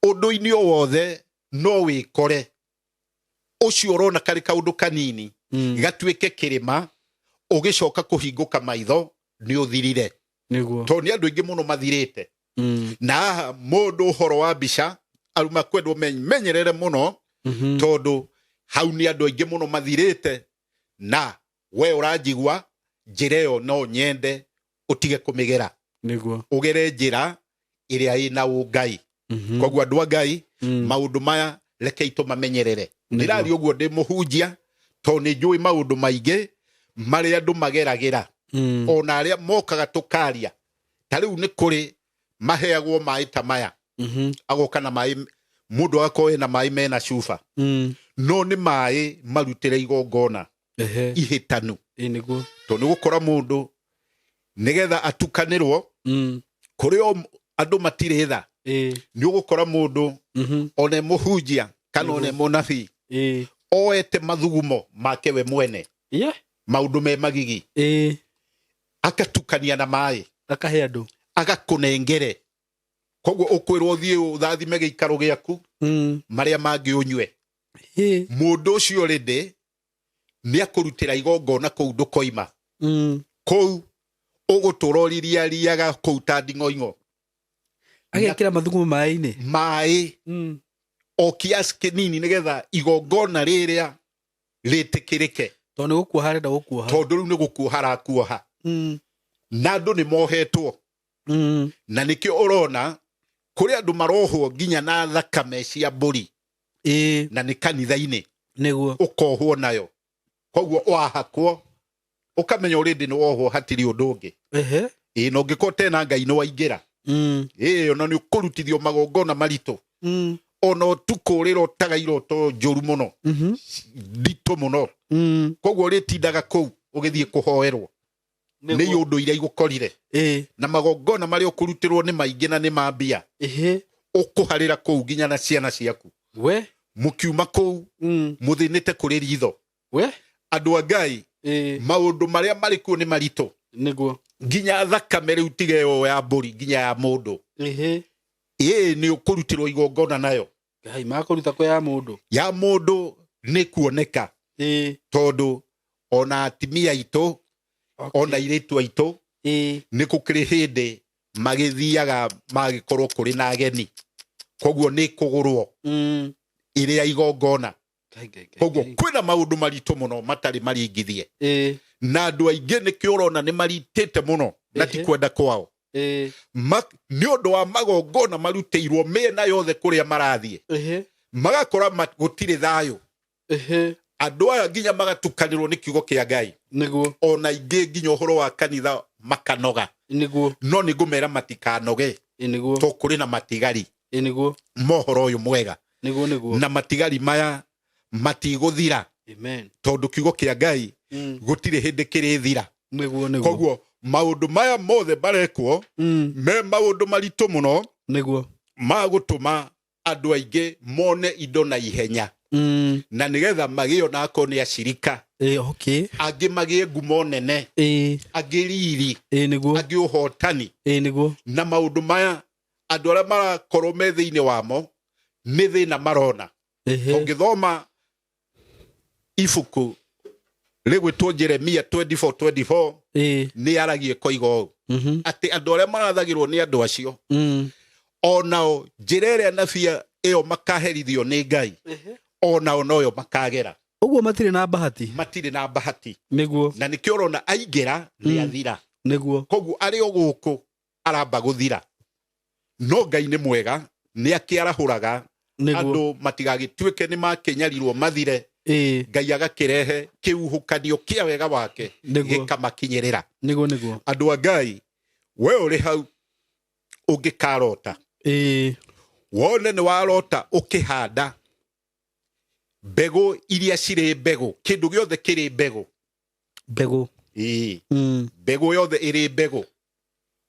Ũndũ-inĩ o wothe no wĩkore ũcio ũrona karĩ kaũndũ kanini, gatuĩke kĩrĩma, ũgĩcoka kũhingũka maitho nĩ ũthirire. Tondũ nĩ andũ aingĩ mũno mathirĩte. Na haha mũndũ ũhoro wa mbica aruma kwendwo menyerere mũno, tondũ hau nĩ andũ aingĩ mũno mathirĩte. Na we ũranjigua, njĩra ĩyo no nyende ũtige kũmĩgera, ũgere njĩra ĩrĩa ĩna ũngai. Koguo andũ a Ngai, maũndũ maya rekei tũmamenyerere. Ndĩraria ũguo ndĩ mũhunjia tondũ nĩ njũĩ maũndũ maingĩ marĩa andũ mageragĩra, ona arĩa mokaga tũkaria. Ta rĩu nĩ kũrĩ maheagwo maĩ ta maya, agoka na maĩ, mũndũ agakorwo ena maĩ mena cuba, no nĩ maĩ marutĩre igongona ihĩtanu. Tondũ nĩ gũkora mũndũ nĩgetha atukanĩrwo, kũrĩ o andũ matirĩ tha. Nĩ ũgũkora mũndũ, one mũhunjia kana one mũnabii, oete mathugumo make we mwene, maũndũ me magigi, akatukania na maĩ, akahe andũ, agakũnengere. Koguo ũkwĩrwo ũthiĩ ũthathime gĩikaro gĩaku, marĩa mangĩ ũnyue. Mũndũ ũcio rĩndĩ nĩ akũrutĩra igongona kũu ndũkoima. Kũu ũgũtũra ũririariaga kũu ta nding'oing'o. Agekĩra mathugumo maĩ-inĩ? Maĩ, o kiasi kĩnini, nĩgetha igongona rĩrĩa rĩtĩkĩrĩke. Tondũ nĩ gũkuoha arenda gũkuoha. Tondũ rĩu nĩ gũkuoha arakuoha. Na andũ nĩ mohetwo. Na nĩkĩo ũrona kũrĩ andũ marohwo nginya na thakame cia mbũri, na nĩ kanitha-inĩ. Ũkohwo nayo, koguo wahakwo ũkamenya ũrĩndĩ nĩ wohwo, hatirĩ ũndũ ũngĩ. Ĩĩ, na ũngĩkorwo tena Ngai nĩ waingĩra, ĩĩ, ona nĩ ũkũrutithio magongona maritũ. Ona ũtukũ ũrĩrotaga iroto njũru mũno, nditũ mũno. Koguo ũrĩtindaga kũu ũgĩthiĩ kũhoerwo nĩ ũndũ iria igũkorire. Na magongona marĩa ũkũrutĩrwo nĩ maingĩ na nĩ ma mbia. Ũkũharĩra kũu nginya na ciana ciaku. Mũkiuma kũu mũthĩnĩte kũrĩ ritho. Andũ a Ngai, maũndũ marĩa marĩ kuo nĩ maritũ. Nginya thakame rĩu tiga ĩyo ya mbũri, nginya ya mũndũ, ĩĩ, nĩ ũkũrutĩrwo igongona nayo. Ngai, makũruta kũ ya mũndũ? Ya mũndũ nĩ kuoneka, tondũ ona atimia aitũ, ona airĩtu aitũ, nĩ gũkĩrĩ hĩndĩ magĩthiaga magĩkorwo kũrĩ na ageni, koguo nĩ kũgũrwo ĩrĩ ya igongona. Ngai, Ngai, Ngai, Koguo Ngai. kwĩna maũndũ maritũ mũno matarĩ maringithie. Na andũ aingĩ nĩkĩo ũrona nĩ maritĩte mũno na ti kwenda kwao. Ĩĩ. Nĩ ũndũ wa magongona marutĩirwo mĩena yothe kũrĩa marathiĩ, Ehe. magakora gũtirĩ thayũ. Ehe. Andũ aya nginya magatukanĩrwo nĩ kiugo kĩa Ngai, Nĩguo. ona ingĩ nginya ũhoro wa kanitha makanoga. Nĩguo. No nĩ ngũmera matikanoge, Ĩĩ, nĩguo. to kũrĩ na matigari Ĩĩ, nĩguo. mohoro ũyũ mwega. Nĩguo, nĩguo. Na matigari maya matigũthira. Amen. Tondũ kiugo kĩa Ngai gũtirĩ hĩndĩ kĩrĩthira. Nĩguo, nĩguo. Koguo maũndũ maya mothe marekwo me maũndũ maritũ mũno, Nĩguo. ma gũtũma andũ aingĩ mone indo na ihenya, na nĩgetha magĩo na akorwo nĩ acirika, Ĩĩ, okay. angĩ magĩe ngumo nene, Ĩĩ. angĩ riri, Ĩĩ, nĩguo. angĩ ũhotani. Ĩĩ, nĩguo. Na maũndũ maya andũ arĩa marakorwo me thĩinĩ wamo nĩ thĩna marona. Ehe. Ũngĩthoma ibuku rĩgwĩtwo Jeremia 24:24, Ĩĩ. nĩ aragie koiga ũũ, atĩ andũ arĩa marathagĩrwo nĩ andũ acio, onao njĩra ĩrĩa nabia ĩyo makaherithio nĩ Ngai, onao noyo makagera. Ũguo matirĩ na bahati. Matirĩ na bahati. Nĩguo. Na nĩkĩo ũrona aingĩra nĩ athira. Nĩguo. Koguo arĩ o gũkũ aramba gũthira, no Ngai nĩ mwega, nĩ akĩarahũraga Nĩguo. andũ matigagĩtuĩke nĩ makĩnyarirwo mathire. Ĩĩ. Ngai agakĩrehe kĩhuhũkanio kĩa wega wake, Nĩguo. gĩkamakinyĩrĩra. Nĩguo, nĩguo. Andũ a Ngai, we ũrĩ hau ũngĩkarota, Ĩĩ. wone nĩ warota ũkĩhanda mbegũ iria cirĩ mbegũ, kĩndũ gĩothe kĩrĩ mbegũ. Mbegũ. Ĩĩ. Mbegũ yothe ĩrĩ mbegũ.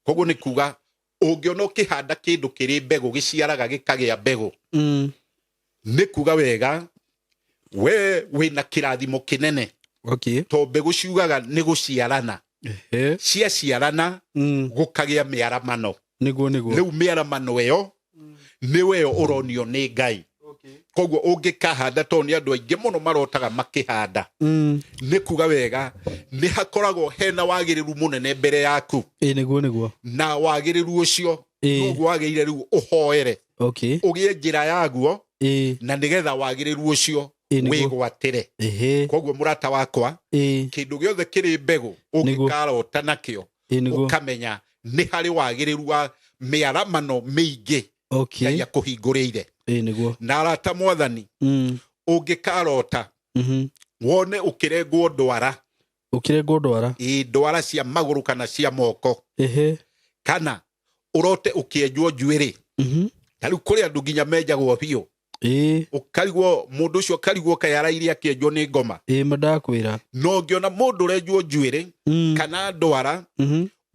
Koguo nĩ kuga ũngĩona ũkĩhanda kĩndũ kĩrĩ mbegũ gĩciaraga gĩkagĩa mbegũ, nĩ kuga wega we wĩna kĩrathimo kĩnene. Okay. To mbegũ ciugaga nĩ gũciarana. Ehe. Ciaciarana, gũkagĩa mĩaramano. Nĩguo, nĩguo. Rĩu mĩaramano ĩyo nĩwe ĩyo ũronio nĩ Ngai. Koguo ũngĩkahanda, tondũ nĩ andũ aingĩ mũno marotaga makĩhanda, nĩ kuga wega nĩ hakoragwo hena wagĩrĩru mũnene mbere yaku. Ĩĩ, nĩguo, nĩguo. Na wagĩrĩru ũcio Ĩĩ. noguo wagĩrĩire rĩu ũhoere, Okay. ũgĩe njĩra yaguo, Ĩĩ. na nĩgetha wagĩrĩru ũcio Ĩĩ, nĩguo. wĩgwatĩre. Ehe. Koguo mũrata wakwa, Ĩĩ. kĩndũ gĩothe kĩrĩ mbegũ Nĩguo. ũngĩkarota nakĩo, Ĩĩ, nĩguo. ũkamenya nĩ harĩ wagĩrĩru wa mĩaramano mĩingĩ Okay. Ngai akũhingũrĩire. Ĩĩ, nĩguo. Na arata mwathani, ũngĩkarota wone ũkĩrengwo ndwara, Ũkĩrengwo ndwara. Ĩ, ndwara cia magũrũ kana cia moko, Ehe. kana ũrote ũkĩenjwo njuĩrĩ, ta rĩu kũrĩ andũ nginya menjagwo biũ, Ĩĩ. ũkarigwo mũndũ ũcio ũkarigwo kaĩ araire akĩenjwo nĩ ngoma. Ĩĩ, ma ndakwĩra. No ũngĩona mũndũ ũrenjwo njuĩrĩ kana ndwara,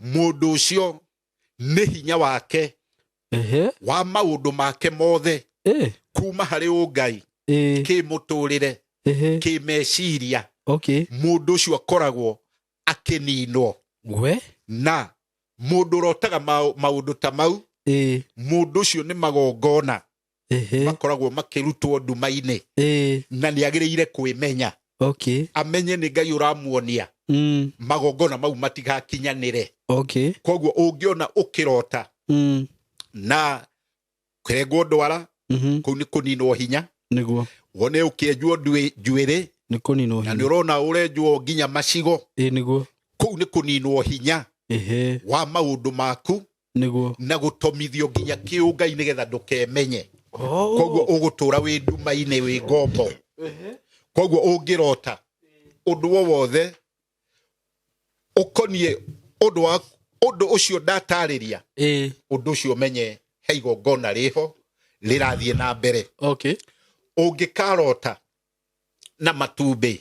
mũndũ ũcio nĩ hinya wake Ehe. wa maũndũ make mothe Ĩĩ. kuma harĩ ũngai, Ĩĩ. kĩmũtũrĩre, Ehe. kĩmeciria, Okay. mũndũ ũcio akoragwo akĩninwo. We. Na mũndũ ũrotaga maũndũ ta mau, Ĩĩ. mũndũ ũcio nĩ magongona Ehe. makoragwo makĩrutwo nduma-inĩ, Ĩĩ. na nĩ agĩrĩire kwĩmenya, Okay. amenye nĩ Ngai ũramuonia, magongona mau matigakinyanĩre. Okay. Koguo ũngĩona ũkĩrota na kũrengwo ndwara, kũu nĩ kũninwo hinya. Nĩguo. Wone ũkĩenjwo njuĩrĩ, Nĩ kũninwo na nĩ hinya. ũrona ũrenjwo nginya macigo, Ĩĩ, nĩguo. kũu nĩ kũninwo hinya Ehe. wa maũndũ maku, Nĩguo. na gũtomithio nginya kĩũngai nĩgetha ndũkemenye. Oh. Koguo ũgũtũra wĩ nduma-inĩ, wĩ ngombo. Koguo ũngĩrota ũndũ o wothe ũkoniĩ ũndũ wa ũndũ ũcio ndatarĩria, Ĩĩ. ũndũ ũcio ũmenye he igongona rĩho rĩrathiĩ na mbere. Okay. Ũngĩkarota na matumbĩ,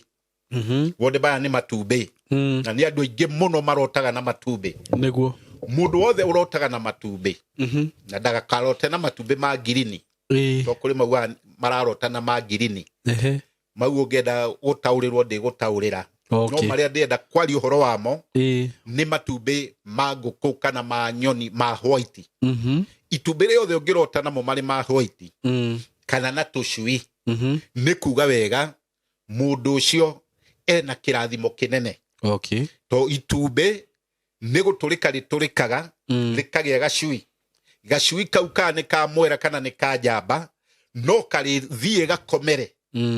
wone maya nĩ matumbĩ, na nĩ andũ aingĩ mũno marotaga na matumbĩ. Nĩguo. Mũndũ wothe ũrotaga na matumbĩ, na ndagakarote na matumbĩ ma ngirini, Ĩĩ. to kũrĩ maugaga mararota na ma ngirini. Ehe. Mau ũngĩenda gũtaũrĩrwo ndĩgũtaũrĩra, no Okay. marĩa ndĩrenda kwaria ũhoro wamo Ĩĩ. nĩ matumbĩ ma ngũkũ kana ma nyoni ma white. Itumbĩ rĩothe ũngĩrota namo marĩ ma white, kana na tũcui, nĩ kuga wega mũndũ ũcio ena kĩrathimo kĩnene. Okay. To itumbĩ nĩ gũtũrĩka rĩtũrĩkaga, rĩkagĩa gacui. Gacui kau kana nĩ ka mwera kana nĩ ka njamba, no karĩthiĩ gakomere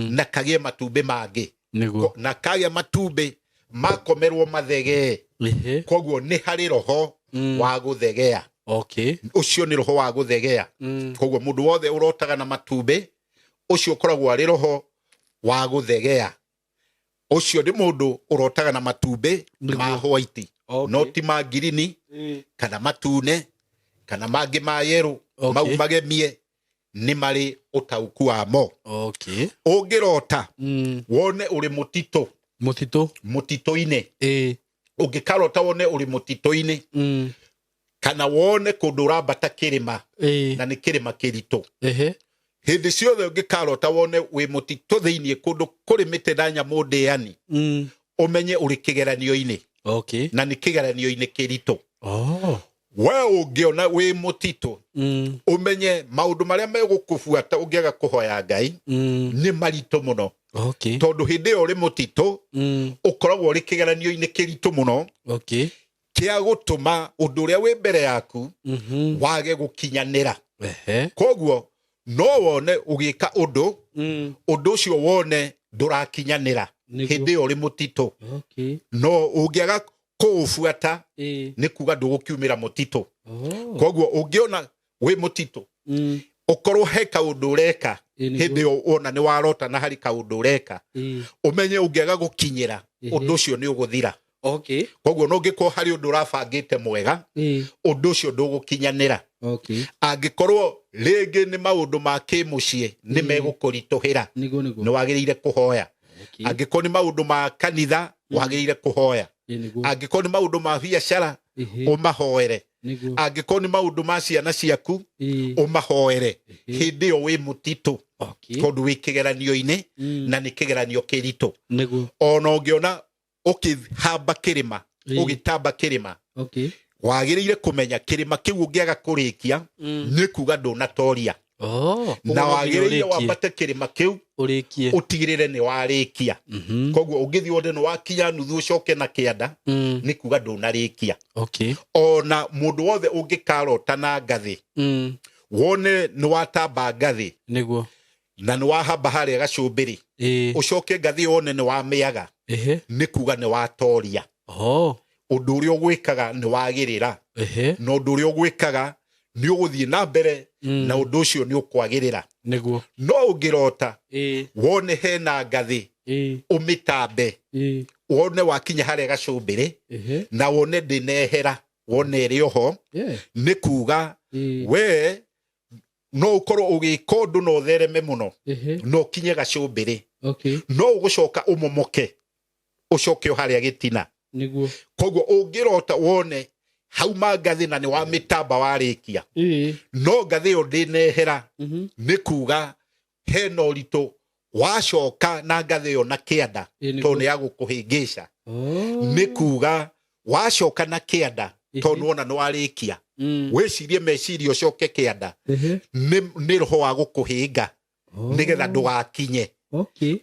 na kagĩe matumbĩ mangĩ. Nĩguo. Na kagĩa matumbĩ makomerwo mathegee. Ehe. Koguo nĩ harĩ roho Wa gũthegea. Ũcio nĩ roho wa gũthegea. Koguo mũndũ wothe ũrotaga na matumbĩ, ũcio ũkoragwo arĩ roho wa gũthegea. Ũcio nĩ mũndũ ũrotaga na matumbĩ ma white, no ti ma ngirini kana matune kana mangĩ ma yerũ. Mau magemie nĩ marĩ ũtaũku wamo. Ũngĩrota wone ũrĩ mũtitũ, Mũtitũ. Mũtitũ-inĩ, ũngĩkarota wone ũrĩ mũtitũ-inĩ kana wone kũndũ ũrambata kĩrĩma, na nĩ kĩrĩma kĩritũ, hĩndĩ ciothe ũngĩkarota wone wĩ mũtitũ thĩinĩ, kũndũ kũrĩ mĩtĩ na nyamũ ndĩani, ũmenye ũrĩ kĩgeranio-inĩ, na nĩ kĩgeranio-inĩ kĩritũ. We ũngĩona wĩ mũtitũ, ũmenye maũndũ marĩa megũkũbuata ũngĩaga kũhoya Ngai nĩ maritũ mũno, tondũ hĩndĩ ĩyo ũrĩ mũtitũ, ũkoragwo ũrĩ kĩgeranio-inĩ kĩritũ mũno kĩa gũtũma ũndũ ũrĩa wĩ mbere yaku wage gũkinyanĩra. Koguo no wone ũgĩka ũndũ, ũndũ ũcio wone ndũrakinyanĩra hĩndĩ ĩyo ũrĩ mũtitũ. No ũngĩaga kũũbuata, nĩ kuga ndũgũkiumĩra mũtitũ. Koguo ũngĩona wĩ mũtitũ, ũkorwo he kaũndũ ũreka, hĩndĩ ĩyo wona nĩ warota na harĩ kaũndũ ũreka, ũmenye ũngĩaga gũkinyĩra, ũndũ ũcio nĩ ũgũthira. Koguo no ũngĩkorwo harĩ ũndũ ũrabangĩte mwega, ũndũ ũcio ndũgũkinyanĩra. Angĩkorwo rĩngĩ nĩ maũndũ ma kĩmũciĩ nĩ megũkũritũhĩra, nĩ wagĩrĩire kũhoya. Angĩkorwo nĩ maũndũ ma kanitha, wagĩrĩire kũhoya. Angĩkorwo nĩ maũndũ ma biacara, ũmahoere. Angĩkorwo nĩ maũndũ ma ciana ciaku, ũmahoere hĩndĩ ĩyo wĩ mũtitũ, tondũ wĩ kĩgeranio-inĩ, na nĩ kĩgeranio kĩritũ. Ona ũngĩona ũkĩhamba kĩrĩma, ũgĩtamba kĩrĩma, wagĩrĩire kũmenya kĩrĩma kĩu ũngĩaga kũrĩkia, nĩ kuga ndũnatoria. Na wagĩrĩire wambate kĩrĩma kĩu, ũrĩkie, ũtigĩrĩre nĩ warĩkia. Koguo ũngĩthiĩ wone nĩ wakinya nuthu ũcoke na kĩanda, nĩ kuga ndũnarĩkia. Ona mũndũ wothe ũngĩkarota na ngathĩ, wone nĩ watamba ngathĩ na nĩ wahamba harĩa gacũmbĩrĩ, ũcoke ngathĩ wone nĩ wamĩaga, nĩ kuga nĩ watoria. Ũndũ ũrĩa ũgwĩkaga nĩ wagĩrĩra, na ũndũ ũrĩa ũgwĩkaga nĩ ũgũthiĩ na mbere, na ũndũ ũcio nĩ ũkwagĩrĩra. No ũngĩrota wone hena ngathĩ, ũmĩtambe, wone wakinya harĩa gacũmbĩrĩ, na wone ndĩnehera, wone ĩrĩ oho, nĩ kuga we no ũkorwo ũgĩka ũndũ na ũthereme mũno, na ũkinye gacũmbĩrĩ, no ũgũcoka ũmomoke, ũcoke o harĩa gĩtina. Koguo ũngĩrota wone hauma ngathĩ na nĩ wamĩtamba warĩkia, no ngathĩ ĩyo ndĩnehera, nĩ kuga hena ũritũ wacoka na ngathĩ ĩyo na kĩanda, tondũ nĩ ya gũkũhĩngĩca. Nĩ kuga wacoka na kĩanda, tondũ wona nĩ warĩkia, wĩcirie meciria ũcoke kĩanda, nĩ roho wa gũkũhĩnga nĩgetha ndũgakinye.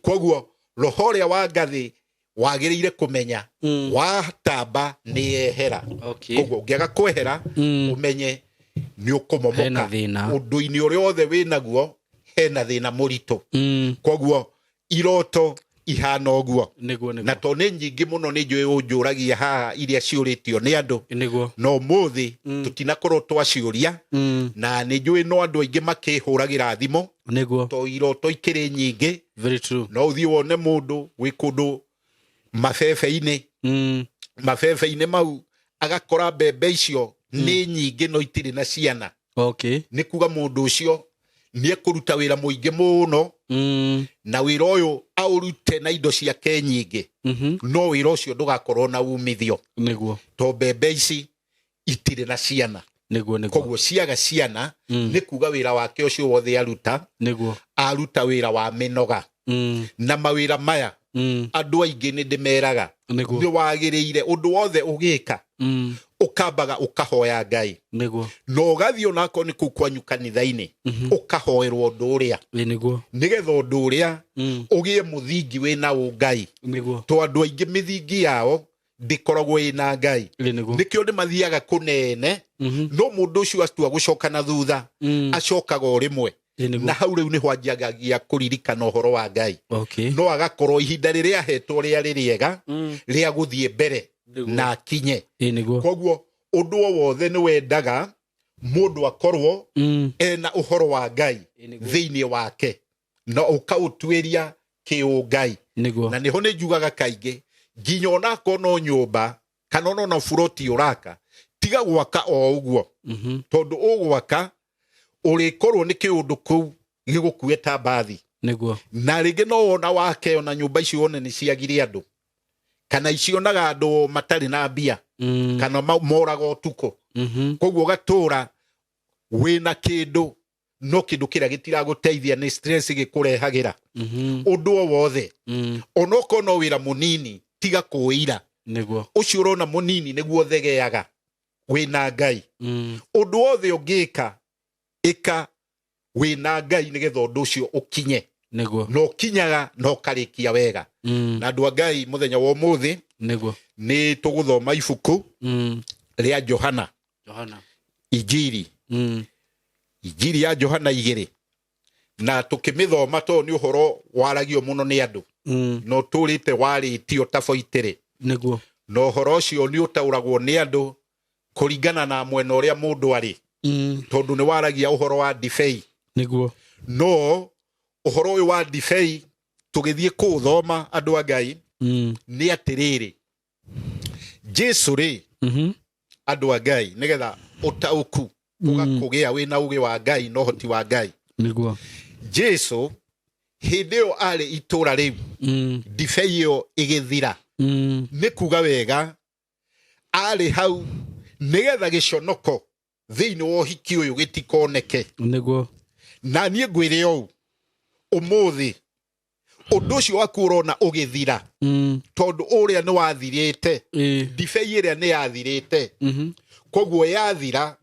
Koguo roho ũrĩa wa ngathĩ wagĩrĩire kũmenya watamba nĩ yehera. Koguo ũngĩaga kwehera, ũmenye nĩ ũkũmomoka. Hena thĩna. Ũndũ-inĩ ũrĩa wothe wĩ naguo hena thĩna mũritũ. Koguo iroto ihana ũguo. Na to nĩ nyingĩ mũno, nĩ njũĩ ũnjũragia haha iria ciũrĩtio nĩ andũ, no ũmũthĩ tũtinakorwo twaciũria, na nĩ njũĩ no andũ aingĩ makĩhũragĩra thimũ, to iroto ikĩrĩ nyingĩ. Very true. No ũthiĩ wone mũndũ wĩ kũndũ mabebe-inĩ, mabebe-inĩ mau agakora mbembe icio nĩ nyingĩ no itirĩ na ciana. Nĩ kuga mũndũ ũcio nĩ ekũruta wĩra mũingĩ mũno, na wĩra ũyũ aũrute na indo ciake nyingĩ, no wĩra ũcio ndũgakorwo na umithio, to mbembe ici itirĩ na ciana. Koguo ciaga ciana, nĩ kuga wĩra wake ũcio wothe aruta, aruta wĩra wa mĩnoga. Na mawĩra maya, andũ aingĩ nĩ ndĩmeraga, nĩ wagĩrĩire ũndũ wothe ũgĩka, ũkambaga ũkahoya Ngai, na ũgathiĩ onakorwo nĩ kũu kwanyu kanitha-inĩ, ũkahoerwo ũndũ ũrĩa, nĩgetha ũndũ ũrĩa ũgĩe mũthingi wĩna ũngai. To andũ aingĩ mĩthingi yao ndĩkoragwo ĩna Ngai. Nĩkĩo nĩ mathiaga kũnene, no mũndũ ũcio atua gũcoka na thutha, acokaga o rĩmwe, na hau rĩu nĩho anjagagia kũririkana ũhoro wa Ngai, no agakorwo ihinda rĩrĩa ahetwo rĩarĩ rĩega rĩa gũthiĩ mbere na akinye. Koguo Ũndũ o wothe nĩ wendaga mũndũ akorwo ena ũhoro wa Ngai Ĩĩ nĩguo. thĩinĩ wake na ũkaũtuĩria kĩũngai. Nĩguo. Na nĩho nĩ njugaga kaingĩ, nginya onakorwo no nyũmba kana ona buroti ũraka, tiga gwaka o ũguo, tondũ ũgwaka ũrĩkorwo nĩ kĩũndũ kũu gĩgũkue ta mbathi. Nĩguo. Na rĩngĩ no wona wake ona nyũmba icio wone nĩ ciagire andũ, kana icionaga andũ matarĩ na mbia, kana moraga ũtukũ. Koguo ũgatũra wĩna kĩndũ, no kĩndũ kĩrĩa gĩtiragũteithia nĩ stress gĩkũrehagĩra. Ũndũ o wothe, onokorwo no wĩra mũnini, tiga kũira. Nĩguo. Ũcio ũrona mũnini nĩguo thegeaga wĩna Ngai. Ũndũ wothe ũngĩka, ĩka wĩna Ngai nĩgetha ũndũ ũcio ũkinye. Nĩguo. Na ũkinyaga na ũkarĩkia wega. Na andũ a Ngai, mũthenya wa ũmũthĩ Nĩguo. nĩ tũgũthoma ibuku rĩa Johana. Johana. Injiri. Injiri ya Johana 2, na tũkĩmĩthoma tondũ nĩ ũhoro waragio mũno nĩ andũ, na ũtũrĩte warĩtio ta boitĩrĩ. Nĩguo. Na ũhoro ũcio nĩ ũtaũragwo nĩ andũ kũringana na mwena ũrĩa mũndũ arĩ, tondũ nĩ waragia ũhoro wa ndibei. Nĩguo. No ũhoro ũyũ wa ndibei tũgĩthiĩ kũũthoma, andũ a Ngai, nĩ atĩrĩrĩ, Jesu rĩ, andũ a Ngai, nĩgetha ũtaũku ũgakũgĩa wĩna ũgĩ wa Ngai na ũhoti wa Ngai. Nĩguo. Jesu hĩndĩ ĩyo arĩ itũra rĩu, ndibei ĩyo ĩgĩthira, nĩ kuga wega arĩ hau nĩgetha gĩconoko thĩinĩ wa ũhiki ũyũ gĩtikoneke. Nĩguo. Na niĩ ngwĩre ũũ ũmũthĩ, ũndũ ũcio waku ũrona ũgĩthira, tondũ ũrĩa nĩ wathirĩte, ndibei ĩrĩa nĩ yathirĩte, koguo yathira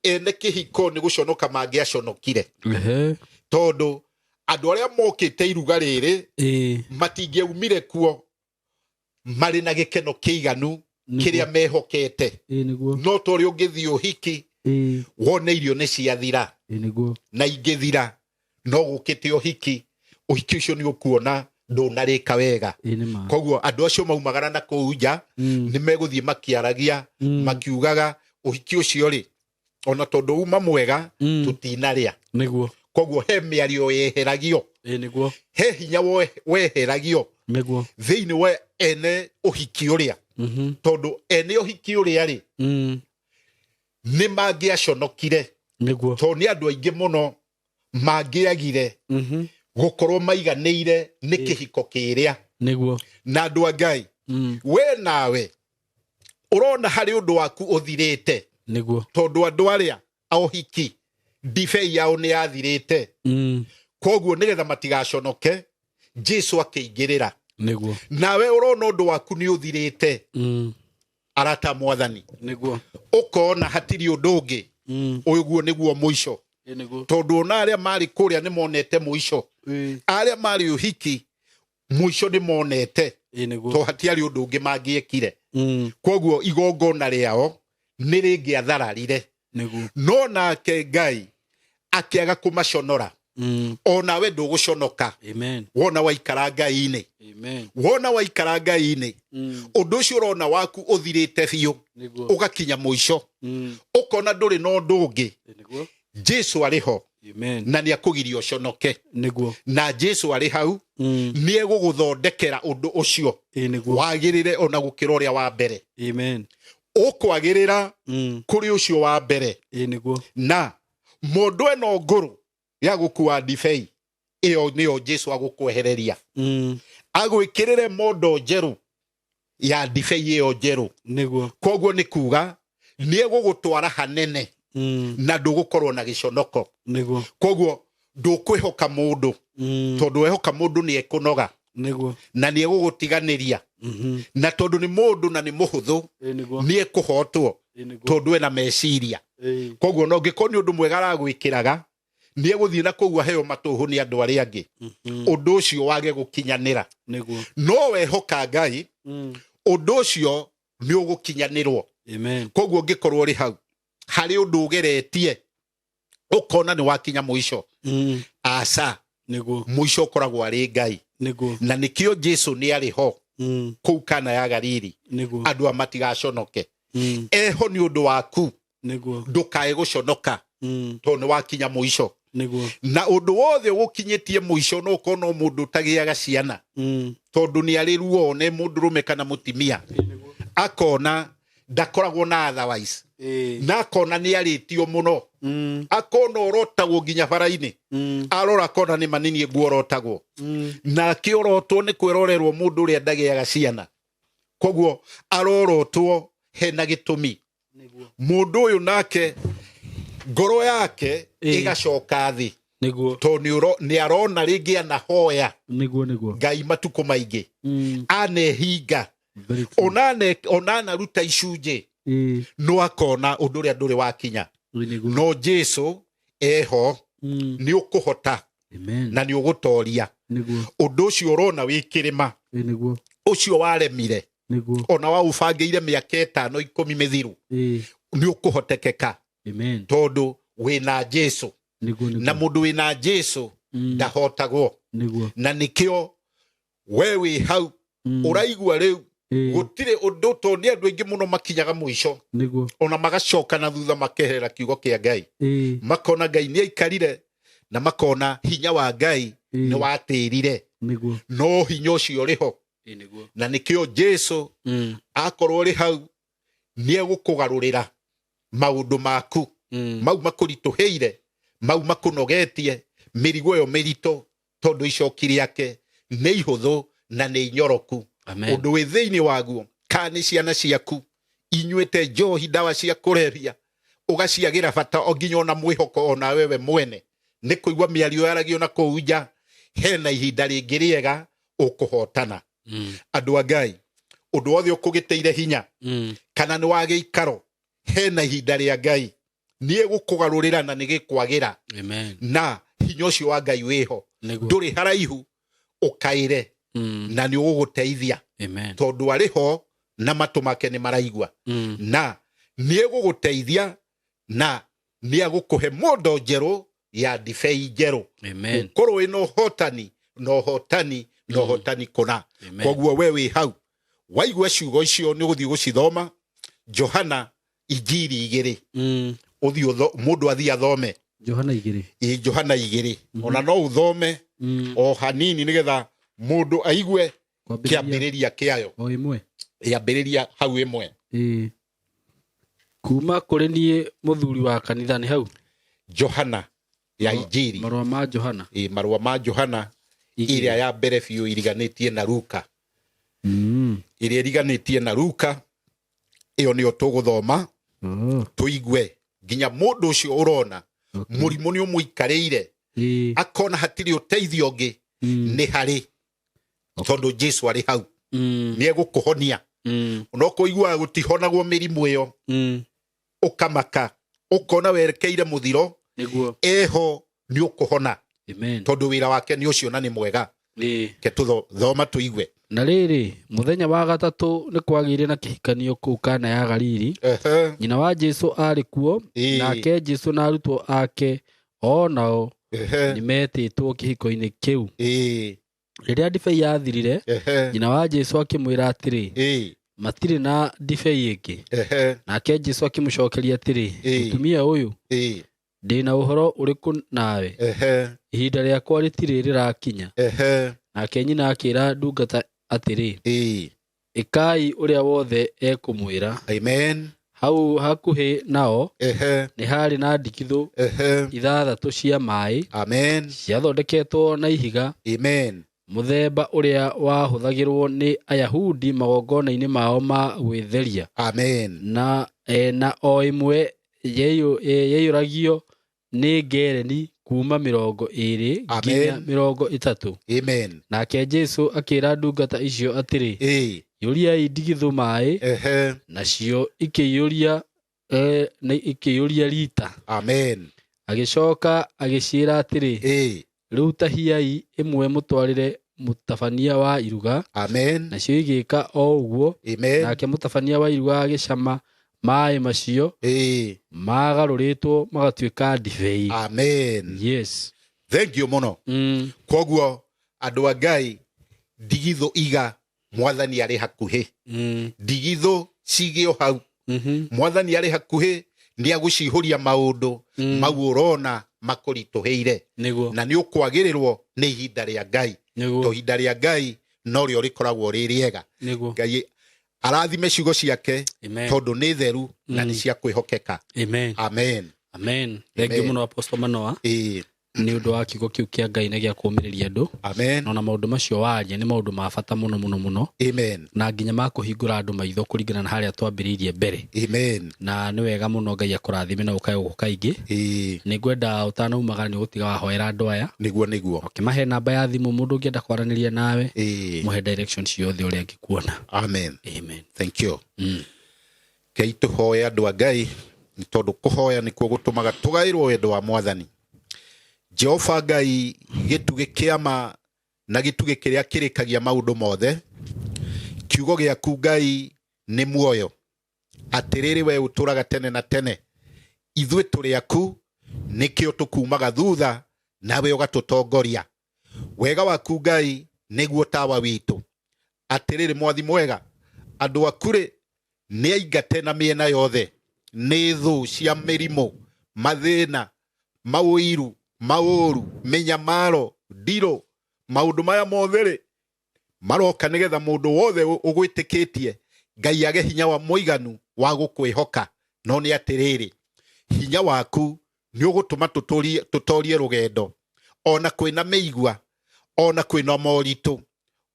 ene kĩhiko nĩ gũconoka mangĩaconokire, tondũ andũ arĩa mokĩte iruga rĩrĩ matingĩaumire kuo marĩ na gĩkeno kĩiganu kĩrĩa mehokete. Nĩguo. No ta ũrĩa ũngĩthiĩ ũhiki wone irio nĩ ciathira, Nĩguo. na ingĩthira no gũkĩte ũhiki, ũhiki ũcio nĩ ũkuona ndũnarĩka wega. Nĩ ma. Koguo andũ acio maumagara na kũu nja nĩ megũthiĩ makĩaragia, makiugaga ũhiki ũcio rĩ, ona tondũ uma mwega, tũtinarĩa. Nĩguo. Koguo he mĩario yeheragio, Nĩguo. he hinya weheragio Nĩguo. thĩinĩ wa ene ũhiki ũrĩa, tondũ ene ũhiki ũrĩa rĩ, nĩ mangĩaconokire, Nĩguo. tondũ nĩ andũ aingĩ mũno mangĩagire gũkorwo maiganĩire nĩ kĩhiko kĩrĩa. Nĩguo. Na andũ a Ngai, we nawe ũrona harĩ ũndũ waku ũthirĩte, Nĩguo. tondũ andũ arĩa a ũhiki ndibei yao nĩ yathirĩte, koguo nĩgetha matigaconoke Jesu akĩingĩrĩra. Nĩguo. Nawe ũrona ũndũ waku nĩ ũthirĩte, arata mwathani, Nĩguo. ũkona hatirĩ ũndũ ũngĩ, ũguo nĩguo mũico, Nĩguo. tondũ ona arĩa marĩ kũrĩa nĩ monete mũico, arĩa marĩ ũhiki mũico nĩ monete, Nĩguo. to hatiarĩ ũndũ ũngĩ mangĩekire. Koguo igongona rĩao nĩ rĩngĩathararire. Nĩguo. No nake Ngai akĩaga kũmaconora. Onawe ndũgũconoka Amen. wona waikara Ngai-inĩ. Amen. Wona waikara Ngai-inĩ, ũndũ ũcio ũrona waku ũthirĩte biũ, Nĩguo. ũgakinya mũico, ũkona ndũrĩ na ũndũ ũngĩ, Nĩguo. Jesu arĩ ho. Amen. Na nĩ akũgiria ũconoke. Nĩguo. Na Jesu arĩ hau, nĩ egũgũthondekera ũndũ ũcio Nĩguo. wagĩrĩre ona gũkĩra ũrĩa wa mbere. Amen. Ũkwagĩrĩra kũrĩ ũcio wa mbere. Nĩguo. Na mũndũ ĩno ngũrũ ya gũkua ndibei ĩyo nĩyo Jesu agũkwehereria, agwĩkĩrĩre mondo njerũ ya ndibei ĩyo njerũ. Nĩguo. Koguo nĩ kuga nĩ egũgũtwara hanene, na ndũgũkorwo na gĩconoko. Nĩguo. Koguo ndũkwĩhoka mũndũ, tondũ wehoka mũndũ nĩ ekũnoga, Nĩguo. na nĩ egũgũtiganĩria, na tondũ nĩ mũndũ na nĩ mũhũthũ, Nĩguo. nĩ ekũhotwo, Nĩguo. tondũ ena meciria. Koguo na ũngĩkorwo nĩ ũndũ mwega aragwĩkĩraga, nĩ egũthiĩ na kũu aheo matũhũ nĩ andũ arĩa angĩ, ũndũ ũcio wage gũkinyanĩra. Nĩguo. No wehoka Ngai, ũndũ ũcio nĩ ũgũkinyanĩrwo. Amen. Koguo ũngĩkorwo ũrĩ hau harĩ ũndũ ũgeretie ũkona nĩ wakinya mũico, aca, Nĩguo. mũico ũkoragwo arĩ Ngai. Nĩguo. Na nĩkĩo Jesu nĩ arĩ ho kũu Kana ya Galili, Nĩguo. andũ a matigaconoke. Eho nĩ ũndũ waku. Nĩguo. Ndũkae gũconoka, tondũ nĩ wakinya mũico. Nĩguo. Na ũndũ wothe ũgũkinyĩtie mũico, no ũkorwo no mũndũ ũtagĩaga ciana, tondũ nĩ arĩ ruo, nĩ mũndũrũme kana mũtimia, akona ndakoragwo na otherwise, na akona nĩ arĩtio mũno, akona orotagwo nginya bara-inĩ, arora akona nĩ manini nguorotagwo, nake orotwo nĩ kwĩrorerwo mũndũ ũrĩa ndagĩaga ciana. Koguo arorotwo hena gĩtũmi. Nĩguo. Mũndũ ũyũ nake ngoro yake ĩgacoka thĩ, Nĩguo. tondũ nĩ arona rĩngĩ anahoya Nĩguo, nĩguo. Ngai matukũ maingĩ, anehinga, Very true. ona anaruta icunjĩ, no akona ũndũ ũrĩa ndũrĩ wakinya. Nĩguo. No Jesu eho, nĩ ũkũhota Amen. na nĩ ũgũtoria Nĩguo. ũndũ ũcio ũrona wĩ kĩrĩma, Nĩguo. ũcio waremire, Nĩguo. ona waũbangĩire mĩaka 5, 10 mĩthiru, nĩ ũkũhotekeka, Amen. tondũ wĩna Jesu. Nĩguo, nĩguo. Na mũndũ wĩna Jesu ndahotagwo. Nĩguo. Na nĩkĩo we wĩ hau, ũraigua rĩu gũtirĩ ũndũ, tondũ nĩ andũ aingĩ mũno makinyaga mũico, Nĩguo. ona magacoka na thutha, makeherera kiugo kĩa Ngai, makona Ngai nĩ aikarire, na makona hinya wa Ngai nĩ watĩrire. Nĩguo. No hinya ũcio ũrĩ ho. Nĩguo. Na nĩkĩo Jesu akorwo ũrĩ hau, nĩ egũkũgarũrĩra maũndũ maku, mau makũritũhĩire, mau makũnogetie, mĩrigo ĩyo mĩritũ, tondũ icoki rĩake nĩ ihũthũ na nĩ inyoroku. Amen. Ũndũ wĩ thĩinĩ waguo, kana nĩ ciana ciaku inyuĩte njohi, ndawa cia kũrebia, ũgaciagĩra bata o nginya ona mwĩhoko ona wewe mwene nĩ kũigua mĩario yaragio na kũu nja, hena ihinda rĩngĩ rĩega ũkũhotana. Andũ a Ngai, ũndũ wothe ũkũgĩtĩire hinya, kana nĩ wa gĩikaro, hena ihinda rĩa Ngai nĩ egũkũgarũrĩra na nĩ gĩkwagĩra. Amen. Na hinya ũcio wa Ngai wĩho, Nĩguo. ndũrĩ haraihu, ũkaĩre, na nĩ ũgũgũteithia, Amen. tondũ arĩ ho na matũ make nĩ maraigua, na nĩ egũgũteithia na nĩ egũkũhe mondo njerũ ya ndibei njerũ, Amen. ũkorwo wĩna ũhotani na ũhotani na ũhotani kũna. Amen. Koguo we wĩ hau waigua ciugo icio, nĩ ũgũthiĩ gũcithoma Johana injiri 2. Ũthiĩ mũndũ athiĩ athome. Johana 2. Ĩ, Johana 2. Ona no ũthome o hanini nĩgetha mũndũ aigue Kwambĩrĩria kĩambĩrĩria kĩayo. O ĩmwe. Ĩambĩrĩria hau ĩmwe. Kuma kũrĩ niĩ mũthuri wa kanitha, nĩ hau. Johana ya injiri. Marũa ma Johana. Ĩ, marũa ma Johana, 2. ĩrĩa ya mbere biũ iriganĩtie na Luka, ĩrĩa iriganĩtie na Luka, ĩyo nĩyo tũgũthoma, tũigue nginya mũndũ ũcio ũrona mũrimũ nĩ ũmũikarĩire, akona hatirĩ ũteithio ũngĩ, nĩ harĩ, tondũ Jesu arĩ hau, nĩ egũkũhonia. No kũiguaga gũtihonagwo mĩrimũ ĩyo, ũkamaka, ũkona werekeire mũthiro. Nĩguo. Eho, nĩ ũkũhona, Amen. tondũ wĩra wake nĩ ũcio na nĩ mwega. Ke tũthoma tũigue. Na rĩrĩ, mũthenya wa gatatũ nĩ kwagĩire na kĩhikanio kũu Kana ya Galili. Nyina wa Jesu arĩ kuo, nake Jesu na arutwo ake o nao nĩ metĩtwo kĩhiko-inĩ kĩu. Rĩrĩa ndibei yathirire, nyina wa Jesu akĩmwĩra atĩrĩ, "Matirĩ na ndibei ĩngĩ." Nake Jesu akĩmũcokeria atĩrĩ, "Mũtumia ũyũ, ndĩna ũhoro ũrĩkũ nawe? Ihinda rĩakwa rĩtirĩ rĩrakinya." Nake nyina akĩra ndungata atĩrĩ, "Ĩkai ũrĩa wothe ekũmwĩra." Amen. Hau hakuhĩ nao nĩ harĩ na ndigithũ 6 cia maĩ, Amen. ciathondeketwo na ihiga, Amen. mũthemba ũrĩa wahũthagĩrwo nĩ Ayahudi magongona-inĩ mao ma gwĩtheria. Amen. Na o ĩmwe yaiyũragio nĩ ngereni kuma 20 nginya Amen. 30. Amen. Nake Jesu akĩra ndungata icio atĩrĩ, "Iyũriai ndigithũ maĩ." Nacio ikĩiyũria rita. Amen. Agĩcoka agĩciĩra atĩrĩ, "Rĩu tahiai ĩmwe mũtwarĩre mũtabania wa iruga." Amen. Nacio igĩka o ũguo. Amen. Nake mũtabania wa iruga agĩcama maĩ macio magarũrĩtwo magatuĩka ndibei. Amen. Yes. Thank you mũno. Koguo andũ a Ngai, ndigithũ iga, mwathani arĩ hakuhĩ. Ndigithũ cigĩo hau. Mwathani arĩ hakuhĩ, nĩ agũcihũria maũndũ mau ũrona makũritũhĩire. Nĩguo. Na nĩ ũkwagĩrĩrwo nĩ ihinda rĩa Ngai. Nĩguo. To ihinda rĩa Ngai norĩo rĩkoragwo rĩ rĩega. Nĩguo. Ngai arathime ciugo ciake. Amen. Tondũ nĩ theru na nĩ cia kwĩhokeka. Amen. Amen. Amen. Thank you Amen. mũno, Apostle Manoa, Ĩĩ. nĩ ũndũ wa kiugo kĩu kĩa Ngai na gĩa kũũmĩrĩria andũ. Amen. Ona maũndũ macio waria nĩ maũndũ ma bata mũno mũno mũno. Amen. Na nginya ma kũhingũra andũ maitho kũringana na harĩa twambĩrĩirie mbere. Amen. Na nĩ wega mũno, Ngai akũrathime na ũkae gũkũ kaingĩ. Ĩĩ. Nĩ ngwenda ũtanaumagara nĩ ũgũtiga wahoera andũ aya. Nĩguo, nĩguo. Ũkĩmahe namba ya thimũ, mũndũ ũngĩenda kwaranĩria nawe, Ĩĩ. mũhe direction ciothe ũrĩa angĩkuona. Amen. Amen. Thank you. Ngai, tũhoe andũ a Ngai, nĩ tondũ kũhoya nĩkuo gũtũmaga tũgaĩrwo wendo wa Mwathani. Jehova Ngai, gĩtugĩ kĩama na gĩtugĩ kĩrĩa kĩrĩkagia maũndũ mothe, kiugo gĩaku Ngai nĩ muoyo. Atĩrĩrĩ, we ũtũraga tene na tene, ithuĩ tũrĩ aku, nĩkĩo tũkumaga thutha nawe ũgatũtongoria. Wega waku Ngai nĩguo tawa witũ. Atĩrĩrĩ, Mwathi mwega, andũ aku rĩ nĩ aingate na mĩena yothe nĩ thũ cia mĩrimũ, mathĩna, maũiru, maũru, mĩnyamaro, ndirũ. Maũndũ maya mothe rĩ maroka nĩgetha mũndũ wothe ũgwĩtĩkĩtie Ngai age hinya wa mũiganu wa gũkwĩhoka. No nĩ atĩrĩrĩ, hinya waku nĩ ũgũtũma tũtorie rũgendo, ona kwĩna mĩigua, ona kwĩna moritũ,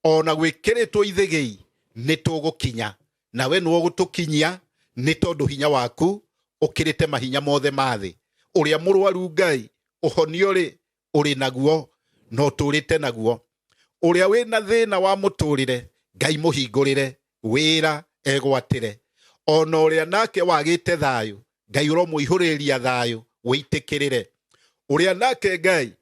ona gwĩkĩrĩtwo ithĩgĩi, nĩ tũgũkinya, nawe nĩwe ũgũtũkinyia, nĩ tondũ hinya waku ũkĩrĩte mahinya mothe ma thĩ. Ũrĩa mũrwaru, Ngai, ũhonio rĩ ũrĩ naguo na ũtũrĩte naguo. Ũrĩa wĩna thĩna wa mũtũrĩre, Ngai, mũhingũrĩre wĩra egwatĩre. Ona ũrĩa nake wagĩte thayũ, Ngai, ũromũihũrĩria thayũ wĩitĩkĩrĩre. Ũrĩa nake, Ngai,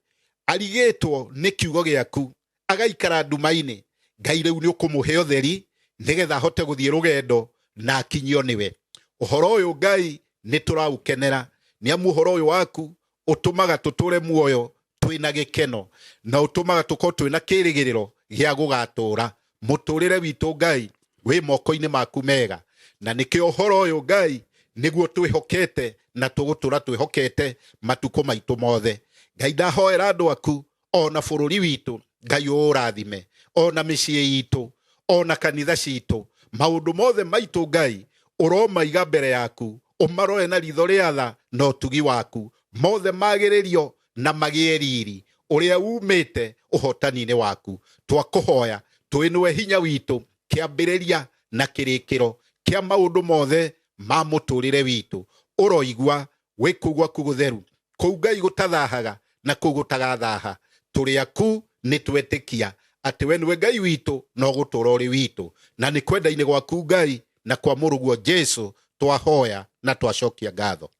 arigĩtwo nĩ kiugo gĩaku agaikara nduma-inĩ, Ngai, rĩu nĩ ũkũmũhe ũtheri nĩgetha ahote gũthiĩ rũgendo na akinyio nĩwe. Ũhoro ũyũ, Ngai, nĩ tũraũkenera, nĩ amu ũhoro ũyũ waku ũtũmaga tũtũre muoyo twĩna gĩkeno na ũtũmaga tũkorwo twĩna kĩrĩgĩrĩro gĩa gũgatũra. Mũtũrĩre witũ, Ngai, wĩ moko-inĩ maku mega, na nĩkĩo ũhoro ũyũ, Ngai, nĩguo twĩhokete na tũgũtũra twĩhokete matukũ maitũ mothe. Ngai, ndahoera andũ aku ona bũrũri witũ. Ngai, ũũrathime, ona mĩciĩ itũ, ona kanitha citũ. Maũndũ mothe maitũ, Ngai, ũromaiga mbere yaku, ũmarore na ritho rĩa tha na ũtugi waku. Mothe magĩrĩrio na magĩe riri ũrĩa umĩte ũhotani-inĩ waku. Twakũhoya, tũĩ nĩwe hinya witũ, kĩambĩrĩria na kĩrĩkĩro kĩa maũndũ mothe ma mũtũrĩre witũ. Ũroigua wĩ kũu gwaku gũtheru, kũu, Ngai, gũtathahaga na kũu gũtagathaha. Tũrĩ aku, nĩ twetĩkia atĩ we nĩwe Ngai witũ na ũgũtũra ũrĩ witũ, na nĩ kwenda-inĩ gwaku, Ngai, na kwa mũrũguo Jesu twahoya na twacokia ngatho.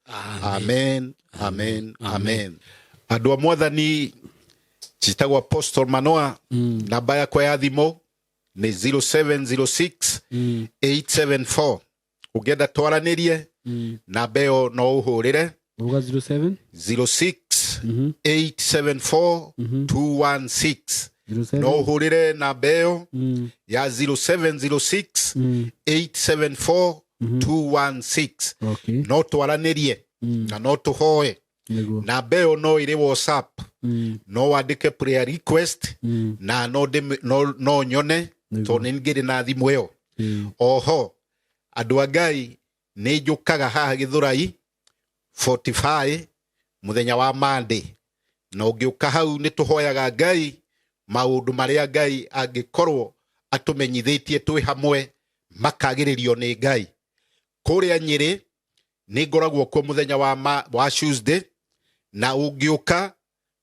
Amen, amen, amen. Andũ a Mwathani, njĩtagwo Apostle Manoa. Namba yakwa ya thimũ nĩ 0706 874. Ũngĩenda twaranĩrie, namba ĩyo no ũhũrĩre. Uga 07 06 874 216. 07 No ũhũrĩre namba ĩyo ya 0706 874 216. No twaranĩrie na no tũhoe. Namba ĩyo no ĩrĩ WhatsApp. No wandĩke prayer request na no nyone, tondũ nĩ ngĩrĩ na thimũ ĩyo. Oho, andũ a Ngai, nĩ njũkaga haha Gĩthũrai 45 mũthenya wa Monday, na ũngĩũka hau nĩ tũhoyaga Ngai maũndũ marĩa Ngai angĩkorwo atũmenyithĩtie twĩ hamwe makagĩrĩrio nĩ Ngai. Kũrĩa Nyĩrĩ nĩ ngoragwo kuo mũthenya wa Tuesday, na ũngĩũka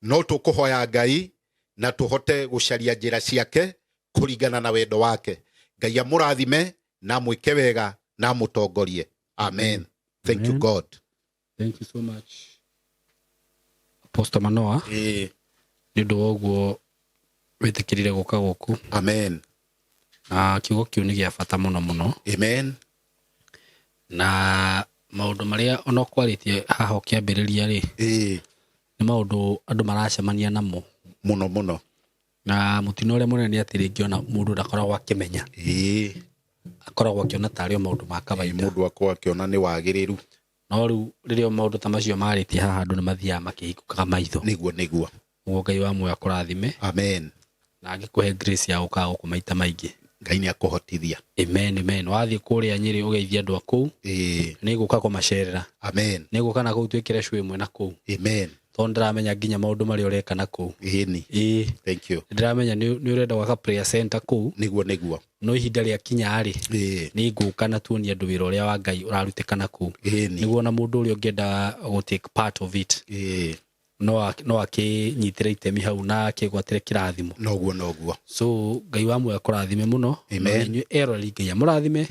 no tũkũhoya Ngai na tũhote gũcaria njĩra ciake kũringana na wendo wake. Ngai amũrathime na mwĩke wega na amũtongorie. Amen. Thank you. Amen. God. Thank you so much, Apostle Manoa, nĩ ũndũ wa ũguo wĩtĩkĩrire gũka gũkũ. Amen. Na kiugo kĩu nĩ gĩa bata mũno mũno. Amen. Na maũndũ marĩa ona ũkwarĩtie haha ũkĩambĩrĩria rĩ, nĩ maũndũ andũ maracemania namo mũno mũno. Na mũtino ũrĩa mũnene nĩ atĩ rĩngĩ ona mũndũ ndakoragwo akĩmenya. Akoragwo akĩona tarĩ o maũndũ ma kawaida. Mũndũ akorwo akĩona nĩ wagĩrĩru. No rĩu rĩrĩa maũndũ ta macio marĩtie haha, andũ nĩ mathiaga makĩhingũkaga maitho. Nĩguo, nĩguo. Ũguo Ngai wa muoyo akũrathime. Amen. Na angĩkũhe grace ya gũkaga gũkũ maita maingĩ. Ngai nĩ akũhotithia. Amen, amen. Wathiĩ kũrĩa Nyĩrĩ ũgeithie andũ a kũu. Nĩ ngũka kũmacerera. Amen. Nĩ ngũka na kũu twĩkĩre show ĩmwe na kũu. Amen. Tondũ ndĩramenya nginya maũndũ marĩa ũreka na kũu. Ĩni. Thank you. Ndĩramenya nĩ ũrenda gwaka prayer center kũu. Nĩguo, nĩguo. No ihinda rĩa kinya rĩ, nĩ ngũka na tuonie andũ wĩra ũrĩa wa Ngai ũrarutĩkana kũu. Nĩguo ona mũndũ ũrĩa ũngĩenda gũ take part of it, no akĩnyitĩre itemi hau na akĩgwatĩre kĩrathimo. Noguo, noguo. So Ngai wa muoyo akũrathime mũno. Amen. Na inyuĩ eroreri, Ngai amũrathime